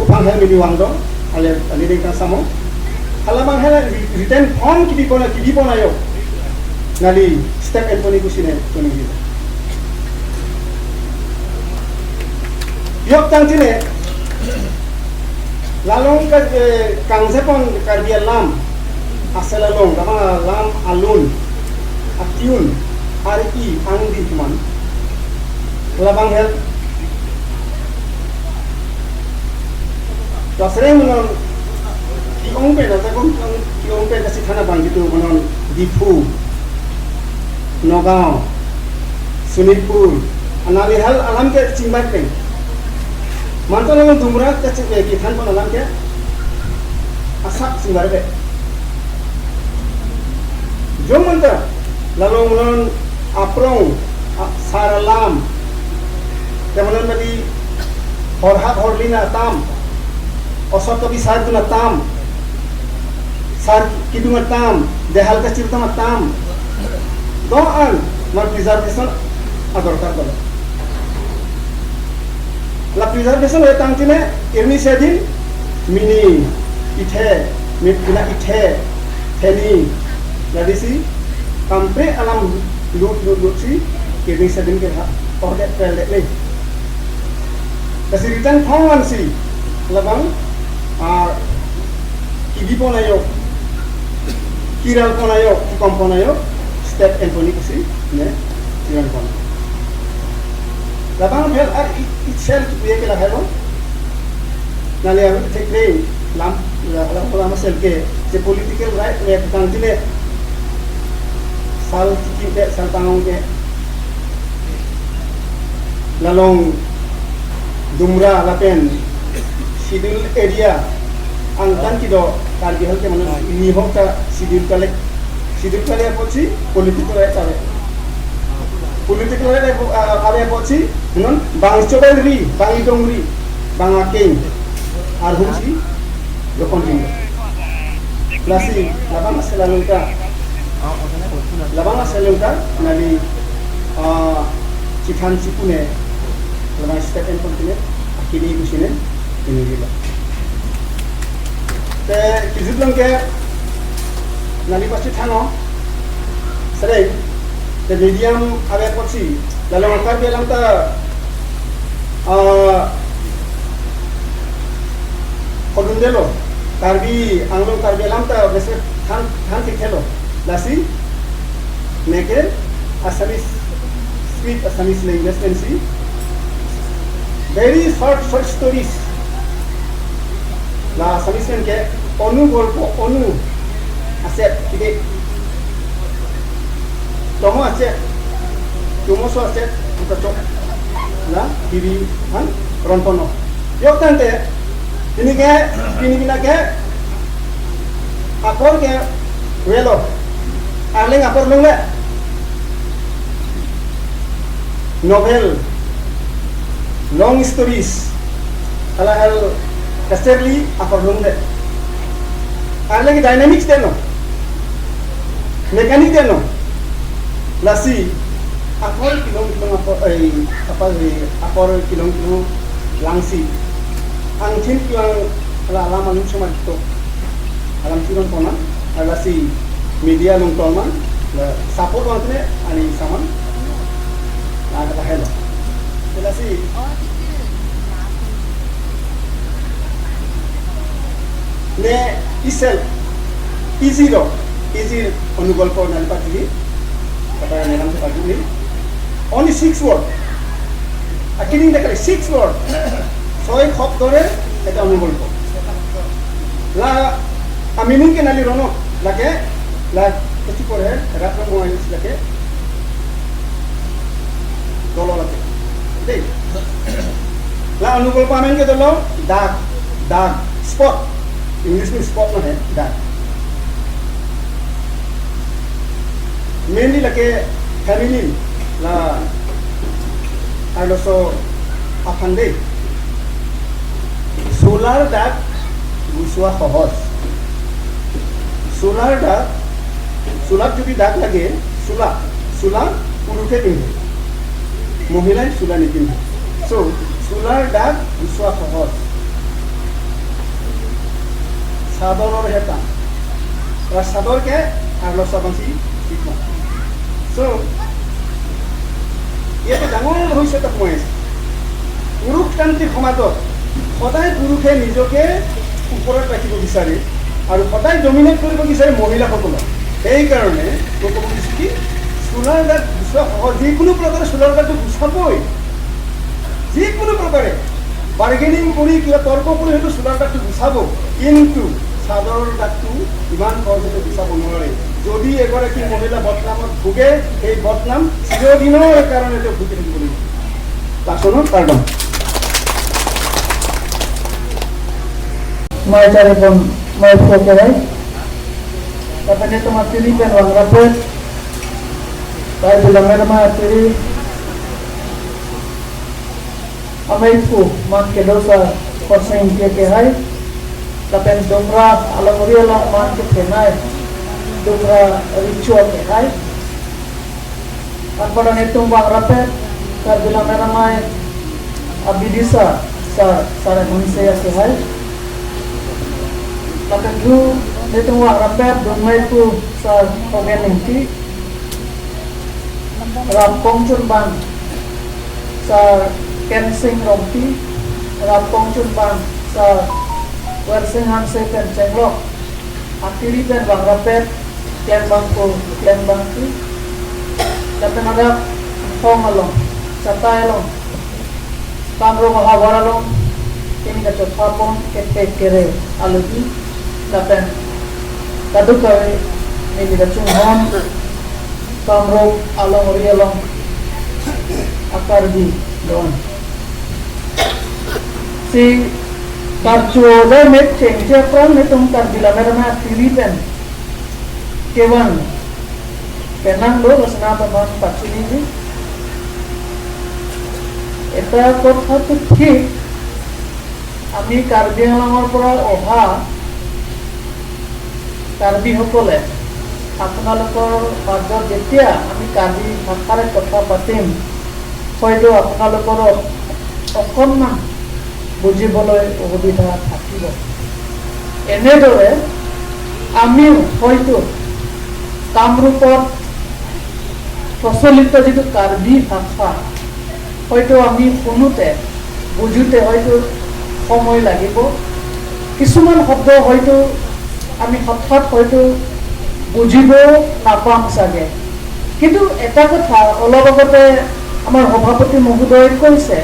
kupang hel mili wangdo ale leading ka samo alamang hel written form kibi pona yo nali step Anthony kusine toni gi yok tangtine lalong ka kangsepon karbia lam aselalong kama lam alun atiun ari angdi tuman labang hel tasre manon ki ongpe na ta kom ki ongpe ka sithana bang gitu manon Diphu Nagaon Sonitpur anali hal alam ke chingbar pe mantalang dumra ka ki than pon alam ke asak chingbar pe jomanta lalong lon aprong saralam temonon mali horha horlina tam osot bi sar duna tam sar kidunga tam dehal ka chirtama tam do an mar preservation adorkar kor la preservation hoy tangtine erni sedin mini ithe mipna ithe theni ladisi kampre alam lut lut lut si kini sedin ke order pel le kasi return form si labang ar kibi ponayo kiral ponayo kom ponayo step Anthony kasi ne kiral pon labang hel ar itself kuye ke la helo nale am thekre lam lam lam sel ke je political right le tangtine sal tiki ke sal tangong ke lalong dumra lapen schedule area angtan kido karbi hal ke manon ni hok ta schedule kale pochi political right ave political right ave pochi manon bang chobel ri bang dongri bang akeng ar humsi lokon ring plasi labang selalungka labang selalungka nali chithan chipune labang step and continue akini kusine ini gila te kizutlong ke nali pasti thano sare te medium ave pochi lalong akar belam ta kodundelo karbi anglong karbi lam ta bese than than thelo lasi neke Assamese speak Assamese language and see very short short stories la Assamese ke onu golpo onu ase kide tomo ase tumoso ase ukacho la bibi han ronpono yok tante তেনেকৈ কিনিবিলাকে আপৰ কে ৱেল আৰ্লিং আপৰ লংলে novel long stories আলা হেল কাষ্টেৰলি আপৰ লংলে আৰ্লিং ডাইনামিক্স দেন মেকানিক দেন লাচি আপৰ কিলং কিলং আপৰ এই আপৰ কিলং Keylong লাংচি আংথিন Keylong ala alam alum sama to alam kiron pona ala si media lung tolman la support wantne ani saman la ka helo la si ne isel easy ro easy অনুগল্প নাল পাতি kata nelam se pati only 6 word akining dekale 6 word 6 শব্দৰে এটা অনুগল্প la aminin ke nali rono lake la kesi pore ratro moy lake dolo lake dei la anugolpo amen ke dolo dark dark spot English mein spot na hai dark mainly lake family la also afande solar dark গুচোৱা সহজ চোলাৰ দাগ চোলাত যদি দাগ লাগে চোলা চোলা পুৰুষে পিন্ধে মহিলাই চোলা নিপিন্ধে চ' চোলাৰ দাগ গুচোৱা সহজ চাদৰৰহে টান চাদৰকে আৰু চাবাঞ্চি চ' ইয়াতে ডাঙৰ ৰহস্য এটা সোমাই আছে পুৰুষতান্ত্ৰিক সমাজত সদায় পুৰুষে নিজকে ওপৰত ৰাখিব বিচাৰে আৰু সদায় ডমিনেট কৰিব বিচাৰে মহিলাসকলক সেইকাৰণে মই ক'ব বিচাৰিছোঁ কি চোলাৰ দাগ গুচোৱা সহজ যিকোনো প্ৰকাৰে চোলাৰ দাগটো গুচাবই যিকোনো প্ৰকাৰে বাৰ্গেনিং কৰি কিবা তৰ্ক কৰি হয়তো চোলাৰ দাগটো গুচাব কিন্তু চাদৰৰ দাগটো ইমান সহজতে গুচাব নোৱাৰে যদি এগৰাকী মহিলা বদনামত ভোগে সেই বদনাম চিৰদিনৰ কাৰণে তেওঁ ভুগি থাকিব লাগিব পাচনত pardon May caripon may pokerai tapane to matiri pen wangrapet tai bilanger ma atiri amaipu man ke dosa korseng ke ke hai tapen domra alamuriala man ke thenai domra ritual ke hai tarpore tum wangrapet tar bilanger mai abidisa sa sare munse ke hai Lapan du netung wak rapet dongmai pu sa kongen ningti rap kong chun bang sa ken sing rongti rap kong chun bang sa wer sing han se pen chenglok atiri pen wak rapet klen bang ko klen bang ti lapan ada khong along chatai along tamro mahabara along ini ka chotha pon ke tek kere alugi Lapen kadukai ini ka chung hon kamro along rialong akardi don si karchuo met chengche pran netum kar bilamer ma tiripen kewan penang lo rasna paman pachini ji এটা কথাটো ঠিক আমি কাৰ্বি আংলঙৰ পৰা অহা কাৰ্বিসকলে আপোনালোকৰ মাজত যেতিয়া আমি কাৰ্বি ভাষাৰে কথা পাতিম হয়তো আপোনালোকৰ অকণমান বুজিবলৈ অসুবিধা থাকিব। এনেদৰে আমিও হয়তো কামৰূপত প্ৰচলিত যিটো কাৰ্বি ভাষা হয়তো আমি শুনোতে বুজোতে হয়তো সময় লাগিব, কিছুমান শব্দ হয়তো আমি হঠাৎ হয়তো বুজিব নাপাম চাগে। কিন্তু এটা কথা অলপ আগতে আমাৰ সভাপতি মহোদয়ে কৈছে,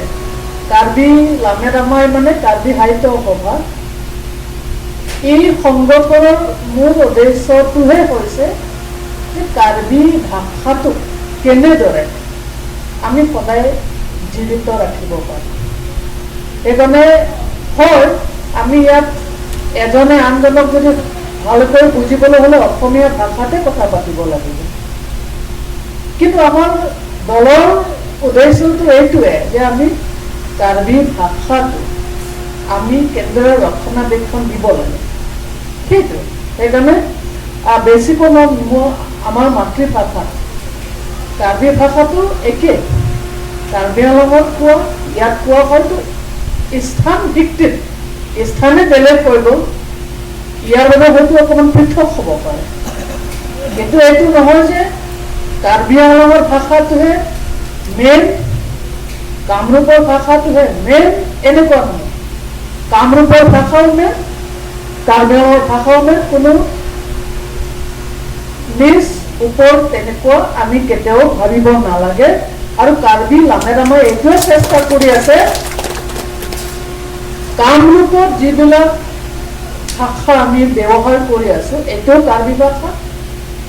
কাৰ্বি লামেৰামাই মানে কাৰ্বি সাহিত্য সভা এই সংগঠনৰ মূল উদ্দেশ্যটোহে হৈছে যে কাৰ্বি ভাষাটোক কেনেদৰে আমি সদায় জীৱিত ৰাখিব পাৰোঁ। সেইকাৰণে হয় আমি ইয়াত এজনে আনজনক যদি ভালকৈ বুজিবলৈ হ'লে অসমীয়া ভাষাতে কথা পাতিব লাগিব। কিন্তু আমাৰ দলৰ উদ্দেশ্যটো এইটোৱে যে আমি কাৰ্বি ভাষাটো আমি কেনেদৰে ৰক্ষণাবেক্ষণ দিব লাগে, সেইটো। সেইকাৰণে বেছিকৈ মই আমাৰ মাতৃভাষা কাৰ্বি ভাষাটো একে, কাৰ্বি আংলঙত কোৱা ইয়াত কোৱা হয়তো স্থান ভিত্তিত স্থানে বেলেগ হৈ গ'ল, ইয়াৰ বাবে হয়তো অকণমান পৃথক হ'ব পাৰে। কিন্তু এইটো নহয় যে কাৰ্বি আংলঙৰ ভাষাটোহে মেইন, কামৰূপৰ ভাষাটোহে মেইন, এনেকুৱা নহয়। কামৰূপৰ ভাষাও মেইন, কাৰ্বি আংলঙৰ ভাষাও মেইন, কোনো নিজ ওপৰত তেনেকুৱা আমি কেতিয়াও ভাবিব নালাগে। আৰু কাৰ্বি লামেদামে এইটোৱে চেষ্টা কৰি আছে, কামৰূপত যিবিলাক ভাষা আমি ব্যৱহাৰ কৰি আছো এইটোও কাৰ্বি ভাষা।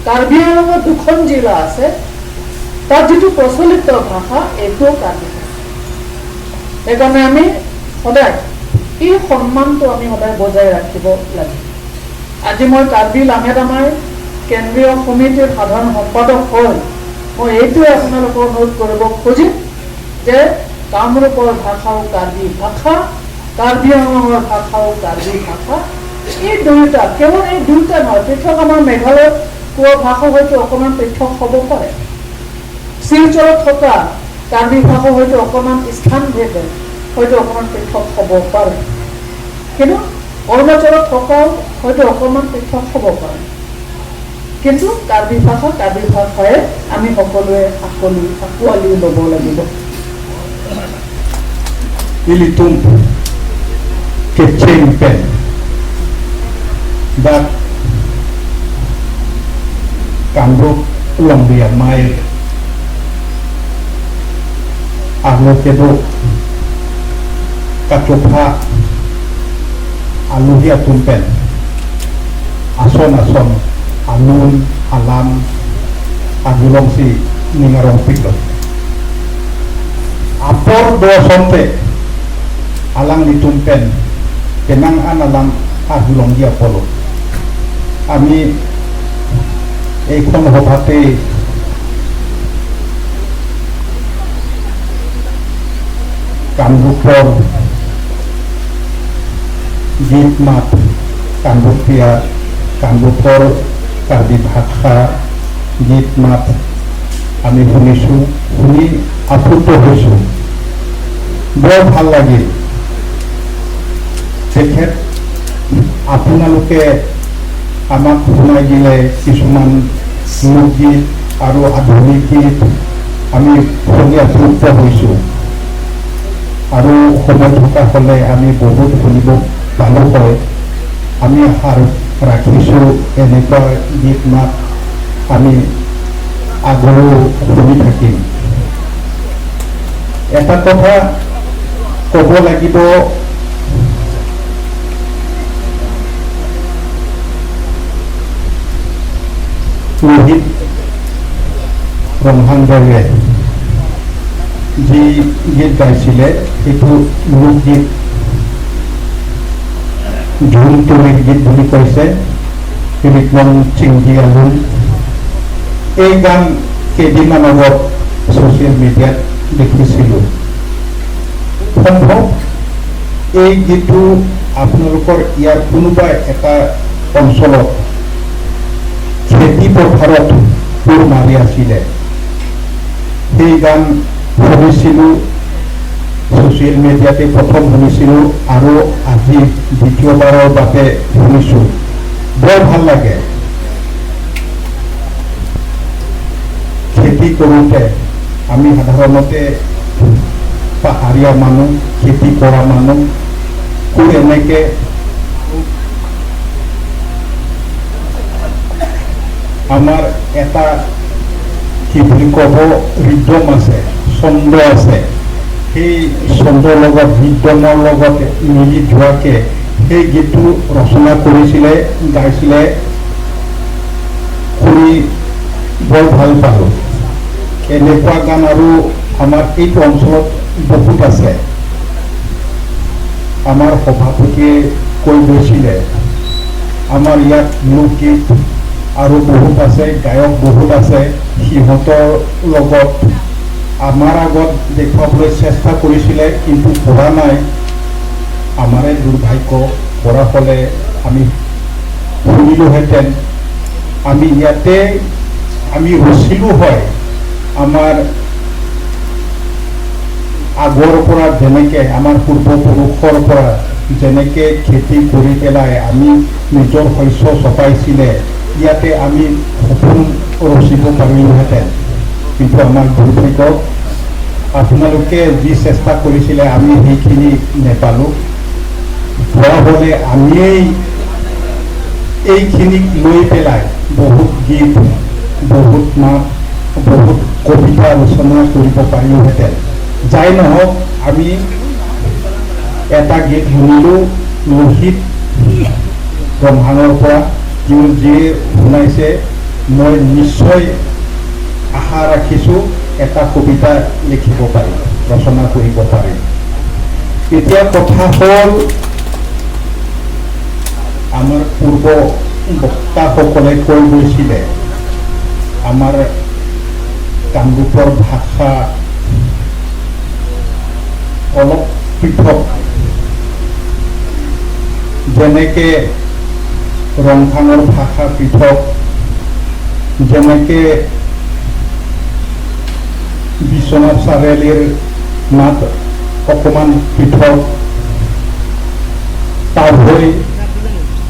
কাৰ্বি আংলঙত দুখন জিলা আছে, তাত যিটো প্ৰচলিত ভাষা এইটোও কাৰ্বি ভাষা। সেইকাৰণে আমি সদায় এই সন্মানটো আমি সদায় বজাই ৰাখিব লাগে। আজি মই কাৰ্বি লামেদামাই কেন্দ্ৰীয় সমিতিৰ সাধাৰণ সম্পাদক হৈ মই এইটোৱে আপোনালোকক অনুৰোধ কৰিব খুজিম যে কামৰূপৰ ভাষাও কাৰ্বি ভাষা, কাৰ্বি আংলঙৰ ভাষাও কাৰ্বি ভাষা। এই দুয়োটা, কেৱল এই দুয়োটা নহয়, পৃথক আমাৰ মেঘালয়ত কোৱা ভাষা হয়তো অকণমান পৃথক হ'ব পাৰে, শিলচৰত থকা কাৰ্বি ভাষা হয়তো অকণমান স্থানভেদে হয়তো অকণমান পৃথক হ'ব পাৰে, কিন্তু অৰুণাচলত থকাও হয়তো অকণমান পৃথক হ'ব পাৰে। কিন্তু কাৰ্বি ভাষা কাৰ্বি ভাষাই আমি সকলোৱে আঁকোৱালি ল'ব লাগিব। Ilitum kecheng pen dat Kamrup Longbia Mai Aglo Kedo Kachopha Aluhia Tumpen Ason Ason Alun Alam Agulongsi Ningarong Piklo Apor do sonte Alang litumpen Penang an alang Agulonggia polo। আমি এইখন সভাতে কামৰূপৰ গীত মাত, কামৰূপীয়া কামৰূপৰ কাৰ্বি ভাষা গীত মাত আমি শুনিছোঁ, শুনি আপ্লুত হৈছোঁ, বৰ ভাল লাগিল। তেখেত আপোনালোকে আমাক শুনাই দিলে কিছুমান লোকগীত আৰু আধুনিক গীত, আমি শুনি আপ্লুত হৈছোঁ। আৰু সময় থকা হ'লে আমি বহুত শুনিব পালোঁ হয়। আমি আশা ৰাখিছোঁ এনেকুৱা গীত মাত আমি আগলৈও শুনি থাকিম। এটা কথা ক'ব লাগিব, ৰোহিত ৰংহাংদেৱে যি গীত গাইছিলে সেইটো লোকগীত, ঝুম তুমিৰ গীত বুলি কৈছে, ৰিকলং চিংগি আলুন। এই গান কেইদিনমান আগত ছ'চিয়েল মিডিয়াত দেখিছিলোঁ। সম্ভৱ এই গীতটো আপোনালোকৰ ইয়াৰ কোনোবা এটা অঞ্চলত খেতি পথাৰত কোৰ মাৰি আছিলে, সেই গান শুনিছিলোঁ, ছ'চিয়েল মিডিয়াতে প্ৰথম শুনিছিলোঁ আৰু আজি দ্বিতীয়বাৰৰ বাবে শুনিছোঁ, বৰ ভাল লাগে। খেতি কৰোঁতে আমি সাধাৰণতে পাহাৰীয়া মানুহ, খেতি কৰা মানুহ, কোৰ এনেকৈ আমাৰ এটা কি বুলি ক'ব ৰিদম আছে, ছন্দ আছে, সেই ছন্দৰ লগত ৰিদমৰ লগত মিলি যোৱাকৈ সেই গীতটো ৰচনা কৰিছিলে, গাইছিলে, শুনি বৰ ভাল পালোঁ। এনেকুৱা গান আৰু আমাৰ এইটো অঞ্চলত বহুত আছে। আমাৰ সভাপতিয়ে কৈ গৈছিলে, আমাৰ ইয়াত লোকগীত আৰু বহুত আছে, গায়ক বহুত আছে, সিহঁতৰ লগত আমাৰ আগত দেখুৱাবলৈ চেষ্টা কৰিছিলে, কিন্তু পৰা নাই। আমাৰে দুৰ্ভাগ্য, পৰা হ'লে আমি শুনিলোহেঁতেন, আমি ইয়াতে আমি ৰচিলোঁ হয়। আমাৰ আগৰ পৰা যেনেকৈ, আমাৰ পূৰ্বপুৰুষৰ পৰা যেনেকৈ খেতি কৰি পেলাই আমি নিজৰ শস্য চপাইছিলে, ইয়াতে আমি সপোন ৰচিব পাৰিলোহেঁতেন। কিন্তু আমাৰ দুৰ্ভাগ্য, আপোনালোকে যি চেষ্টা কৰিছিলে আমি সেইখিনি নেপালোঁ। পোৱা হ'লে আমিয়েই এইখিনিক লৈ পেলাই বহুত গীত, বহুত মাত, বহুত কবিতা ৰচনা কৰিব পাৰিলোহেঁতেন। যাই নহওক, আমি এটা গীত শুনিলোঁ লোহিত ব্ৰহ্মাঙৰ পৰা, তেওঁ যিয়ে শুনাইছে, মই নিশ্চয় আশা ৰাখিছোঁ এটা কবিতা লিখিব পাৰিম, ৰচনা কৰিব পাৰিম। এতিয়া কথা হ'ল, আমাৰ পূৰ্ব বক্তাসকলে কৈ গৈছিলে, আমাৰ কামৰূপৰ ভাষা অলপ পৃথক। যেনেকে ৰংখাঙৰ ভাষা পৃথক, যেনেকে বিশ্বনাথ চাৰিআলিৰ মাত অকণমান পৃথক,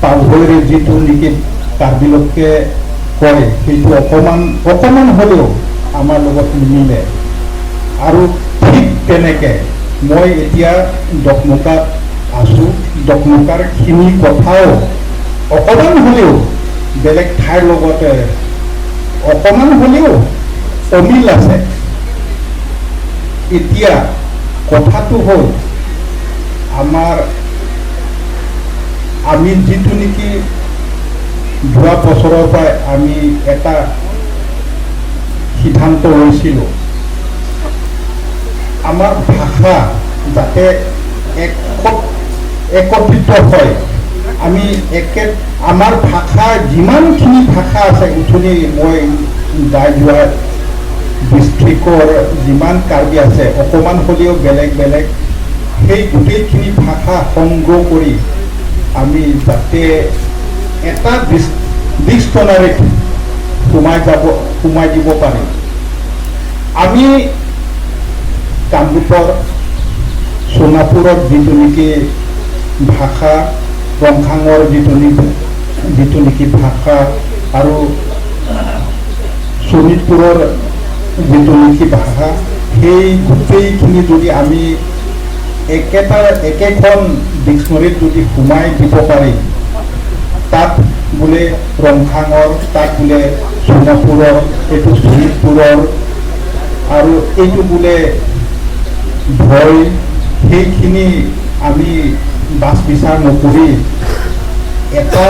পাভৈৰ যিটো নেকি কাৰ্বিলোকে কয়, সেইটো অকণমান অকণমান হ'লেও আমাৰ লগত নিমিলে। আৰু ঠিক তেনেকে মই এতিয়া ডকমকাত আছোঁ, ডকমকাৰখিনি কথাও অকণমান হ'লেও বেলেগ ঠাইৰ লগতে অকণমান হ'লেও অমিল আছে। এতিয়া কথাটো হ'ল, আমাৰ আমি যিটো নেকি যোৱা বছৰৰ পৰাই আমি এটা সিদ্ধান্ত লৈছিলোঁ, আমাৰ ভাষা যাতে একত্ৰিত হয়, আমি একে আমাৰ ভাষা যিমানখিনি ভাষা আছে, উঠনি মই গাই যোৱা ডিষ্ট্ৰিক্টৰ যিমান কাৰ্বি আছে, অকণমান হ'লেও বেলেগ বেলেগ, সেই গোটেইখিনি ভাষা সংগ্ৰহ কৰি আমি যাতে এটা ডিক্সনাৰীত সোমাই দিব পাৰিম। আমি কামৰূপৰ সোণাপুৰত যিটো নেকি ভাষা, ৰংখাঙৰ যিটো নেকি ভাষা আৰু শোণিতপুৰৰ যিটো নেকি ভাষা, সেই গোটেইখিনি যদি আমি একেখন ডিক্সনাৰীত যদি সোমাই দিব পাৰি, তাত বোলে ৰংখাঙৰ, তাত বোলে সোণাপুৰৰ, এইটো শোণিতপুৰৰ আৰু এইটো বোলে ভয়, সেইখিনি আমি বাছ বিচাৰ নকৰি এটা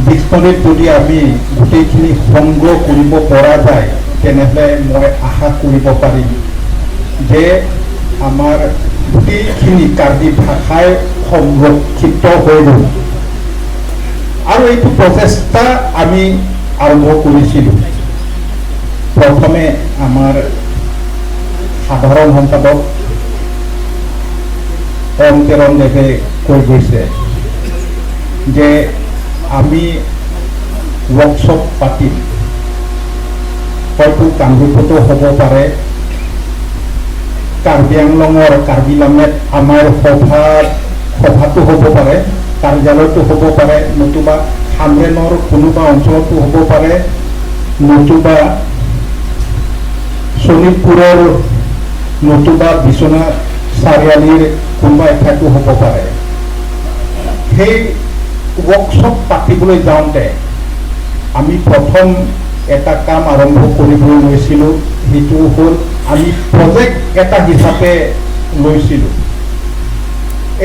ডিক্সনাৰীত যদি আমি গোটেইখিনি সংগ্ৰহ কৰিব পৰা যায়, তেনেহ'লে মই আশা কৰিব পাৰিম যে আমাৰ গোটেইখিনি কাৰ্বি ভাষাই সংৰক্ষিত হৈ ৰ'ব। আৰু এইটো প্ৰচেষ্টা আমি আৰম্ভ কৰিছিলোঁ। প্ৰথমে আমাৰ সাধাৰণ সম্পাদক অম তেৰণ দেৱে কৈ গৈছে যে আমি ৱৰ্কশ্বপ পাতিম, হয়তো কামৰূপতো হ'ব পাৰে, কাৰ্বি আংলঙৰ কাৰ্বি লামেত আমাৰ সভাটো হ'ব পাৰে, কাৰ্যালয়টো হ'ব পাৰে, নতুবা হামৰেনৰ কোনোবা অঞ্চলতো হ'ব পাৰে, নতুবা শোণিতপুৰৰ, নতুবা বিশ্বনাথ চাৰিআলিৰ কোনোবা এঠাইতো হ'ব পাৰে। সেই ৱৰ্কশ্বপ পাতিবলৈ যাওঁতে আমি প্ৰথম এটা কাম আৰম্ভ কৰিবলৈ লৈছিলোঁ, সেইটো হ'ল আমি প্ৰজেক্ট এটা হিচাপে লৈছিলোঁ।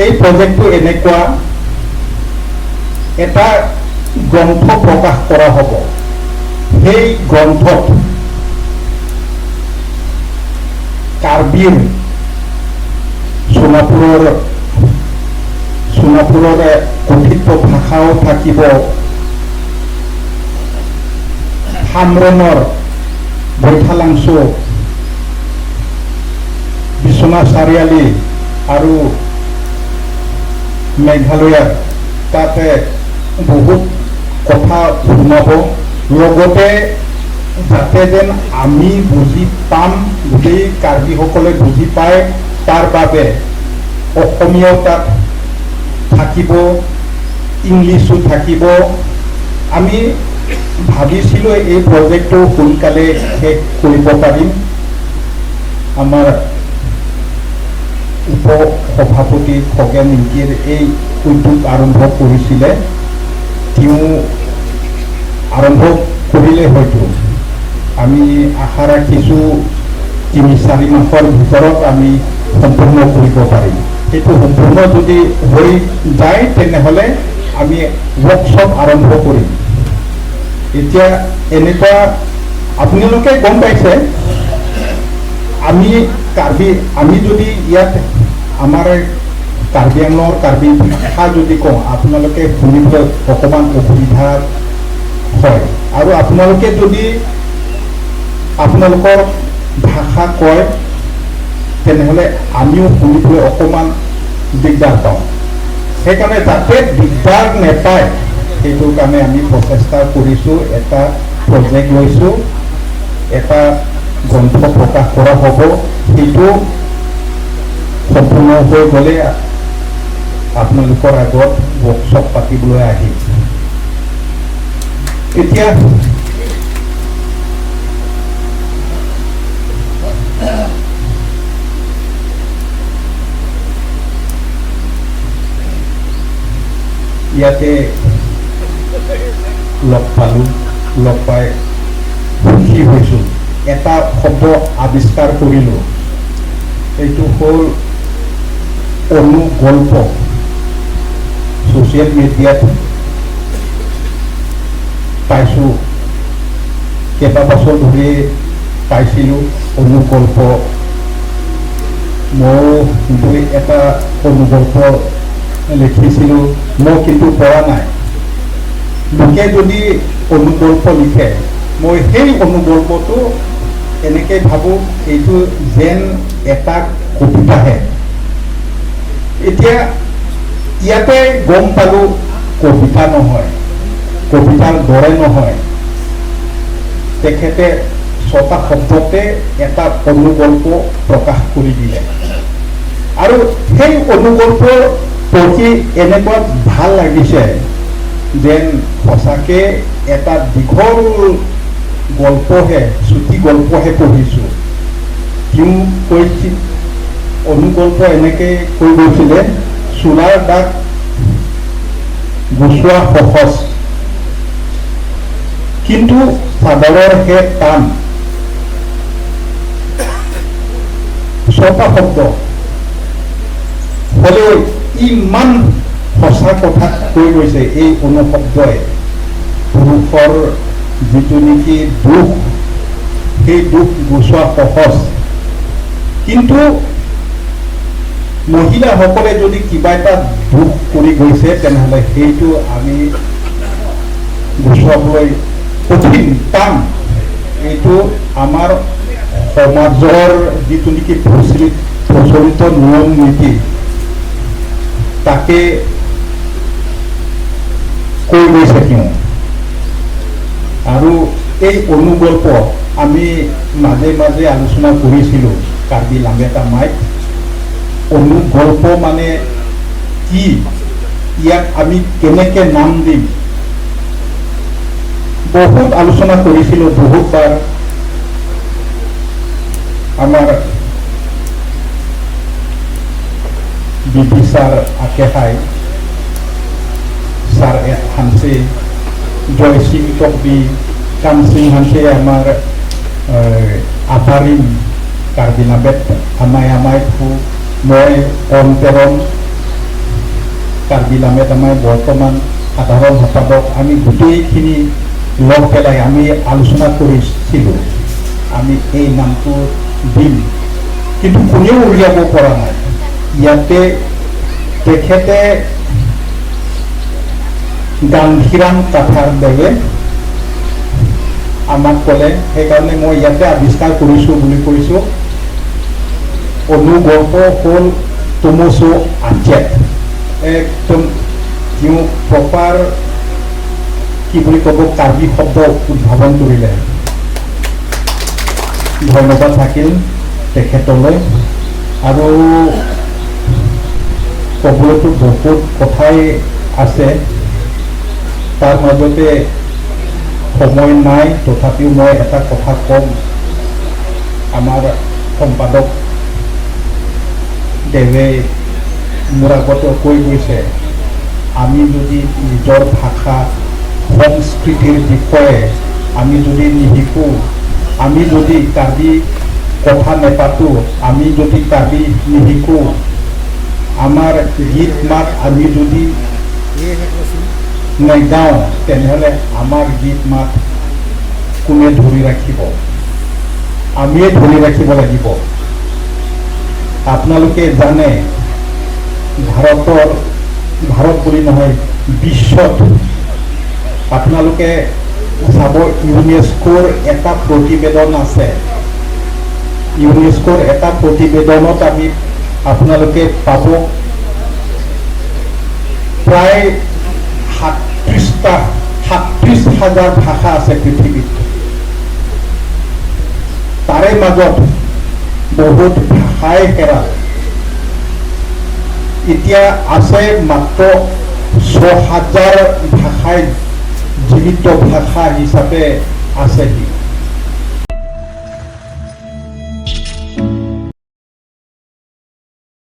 এই প্ৰজেক্টটো এনেকুৱা, এটা গ্ৰন্থ প্ৰকাশ কৰা হ'ব, সেই গ্ৰন্থত কাৰ্বিৰ সোণাপুৰৰ ডিমাপুৰৰ কথিত ভাষাও থাকিব, হামৰণৰ বৈঠালাংচু, বিশ্বনাথ চাৰিআলি আৰু মেঘালয়ৰ তাতে বহুত কথা শুনাব। লগতে যাতে যেন আমি বুজি পাম, গোটেই কাৰ্বিসকলে বুজি পায়, তাৰ বাবে অসমীয়াও তাত থাকিব, ইংলিছো থাকিব। আমি ভাবিছিলোঁ এই প্ৰজেক্টটো সোনকালে শেষ কৰিব পাৰিম। আমাৰ উপ সভাপতি খগেন ইংকিৰ এই উদ্যোগ আৰম্ভ কৰিছিলে, তেওঁ আৰম্ভ কৰিলে হয়তো আমি আশা ৰাখিছোঁ 3-4 মাহৰ ভিতৰত আমি সম্পূৰ্ণ কৰিব পাৰিম। সেইটো সম্পূৰ্ণ যদি হৈ যায় তেনেহ'লে আমি ৱৰ্কশ্বপ আৰম্ভ কৰিম। এতিয়া এনেকুৱা আপোনালোকে গম পাইছে, আমি কাৰ্বি, আমি যদি ইয়াত আমাৰ কাৰ্বি আংলঙৰ কাৰ্বি ভাষা যদি কওঁ, আপোনালোকে শুনিবলৈ অকণমান অসুবিধা হয়। আৰু আপোনালোকে যদি আপোনালোকৰ ভাষা কয় তেনেহ'লে আমিও শুনিবলৈ অকণমান দিগদাৰ পাওঁ। সেইকাৰণে যাতে দিগদাৰ নেপায় সেইটোৰ কাৰণে আমি প্ৰচেষ্টা কৰিছোঁ, এটা প্ৰজেক্ট লৈছোঁ, এটা গ্ৰন্থ প্ৰকাশ কৰা হ'ব। সেইটো সম্পূৰ্ণ হৈ গ'লে আপোনালোকৰ আগত ৱৰ্কশ্বপ পাতিবলৈ আহিম। এতিয়া ইয়াতে লগ পালোঁ, লগ পাই সুখী হৈছোঁ। এটা শব্দ আৱিষ্কাৰ কৰিলোঁ, এইটো হ'ল অনুগল্প। ছ'চিয়েল মিডিয়াত পাইছোঁ, কেইবা বছৰ ধৰি পাইছিলোঁ অনুগল্প। ময়ো দুই এটা অনুগল্প লিখিছিলোঁ, মই কিন্তু পৰা নাই। লোকে যদি অনুগল্প লিখে, মই সেই অনুগল্পটো এনেকৈ ভাবোঁ এইটো যেন এটা কবিতাহে। এতিয়া ইয়াতে গম পালোঁ কবিতা নহয়, কবিতাৰ দৰে নহয়। তেখেতে 6টা শব্দতে এটা অনুগল্প প্ৰকাশ কৰি দিলে আৰু সেই অনুগল্প পঢ়ি এনেকুৱা ভাল লাগিছে যেন সঁচাকৈ এটা দীঘল গল্পহে, চুটি গল্পহে পঢ়িছোঁ। তেওঁ কৈছিল অনুগল্প এনেকৈ কৈ গৈছিলে, চোলাৰ দাগ গুচোৱা সহজ, কিন্তু চাদৰৰহে টান। 6টা শব্দ হ'লেও ইমান সঁচা কথা কৈ গৈছে এই অনুশব্দই। পুৰুষৰ যিটো নেকি দুখ, সেই দুখ গুচোৱা সহজ, কিন্তু মহিলাসকলে যদি কিবা এটা দুখ কৰি গৈছে তেনেহ'লে সেইটো আমি গুচোৱাবলৈ কঠিন, টান। এইটো আমাৰ সমাজৰ যিটো নেকি প্ৰচলিত নিয়ম নীতি, তাকে কৈ গৈছে তেওঁ। আৰু এই অনুগল্প আমি মাজে মাজে আলোচনা কৰিছিলোঁ কাৰ্বি লাম্বেটা মাইক। অনুগল্প মানে কি, ইয়াক আমি কেনেকৈ নাম দিম, বহুত আলোচনা কৰিছিলোঁ বহুতবাৰ। আমাৰ বি ছাৰ আকেহাই ছাৰ হানছে, জয়সিং টকবি, কামসিং হানছে, আমাৰ আপাৰিম কাৰ্বি লাম্বেট আমাই আমাই ফু, মই অন্তেৰণ কাৰ্বি লাম্বেট আমাৰ বৰ্তমান সাধাৰণ সম্পাদক। আমি গোটেইখিনি লগ পেলাই আমি আলোচনা কৰিছিলোঁ আমি এই নামটো দিম, কিন্তু কোনেও উলিয়াব পৰা নাই। ইয়াতে তেখেতে গান্ধীৰাম কাথাৰ দেৱে আমাক ক'লে, সেইকাৰণে মই ইয়াতে আৱিষ্কাৰ কৰিছোঁ বুলি কৈছোঁ। অনুগল্প হ'ল তুমুচু আচেত, একদম তেওঁ প্ৰপাৰ কি বুলি ক'ব, কাৰ্বি শব্দ উদ্ভাৱন কৰিলে। ধন্যবাদ থাকিল তেখেতলৈ। আৰু ক'বলৈতো বহুত কথাই আছে, তাৰ মাজতে সময় নাই। তথাপিও মই এটা কথা ক'ম, আমাৰ সম্পাদক দেৱে মোৰ আগতে কৈ গৈছে, আমি যদি নিজৰ ভাষা সংস্কৃতিৰ বিষয়ে আমি যদি নিশিকোঁ, আমি যদি কাৰ্বি কথা নেপাতোঁ, আমি যদি কাৰ্বি নিশিকোঁ, আমাৰ গীত মাত আমি যদি নেগাওঁ, তেনেহ'লে আমাৰ গীত মাত কোনে ধৰি ৰাখিব? আমিয়ে ধৰি ৰাখিব লাগিব। আপোনালোকে জানে, ভাৰতৰ, ভাৰত বুলি নহয়, বিশ্বত আপোনালোকে চাব, ইউনেস্কোৰ এটা প্ৰতিবেদন আছে। ইউনেস্কোৰ এটা প্ৰতিবেদনত আপোনালোকে পাব, প্ৰায় 37,000 ভাষা আছে পৃথিৱীত। তাৰে মাজত বহুত ভাষাই হেৰাল। এতিয়া আছে মাত্ৰ 6000 ভাষাই জীৱিত ভাষা হিচাপে আছেহি।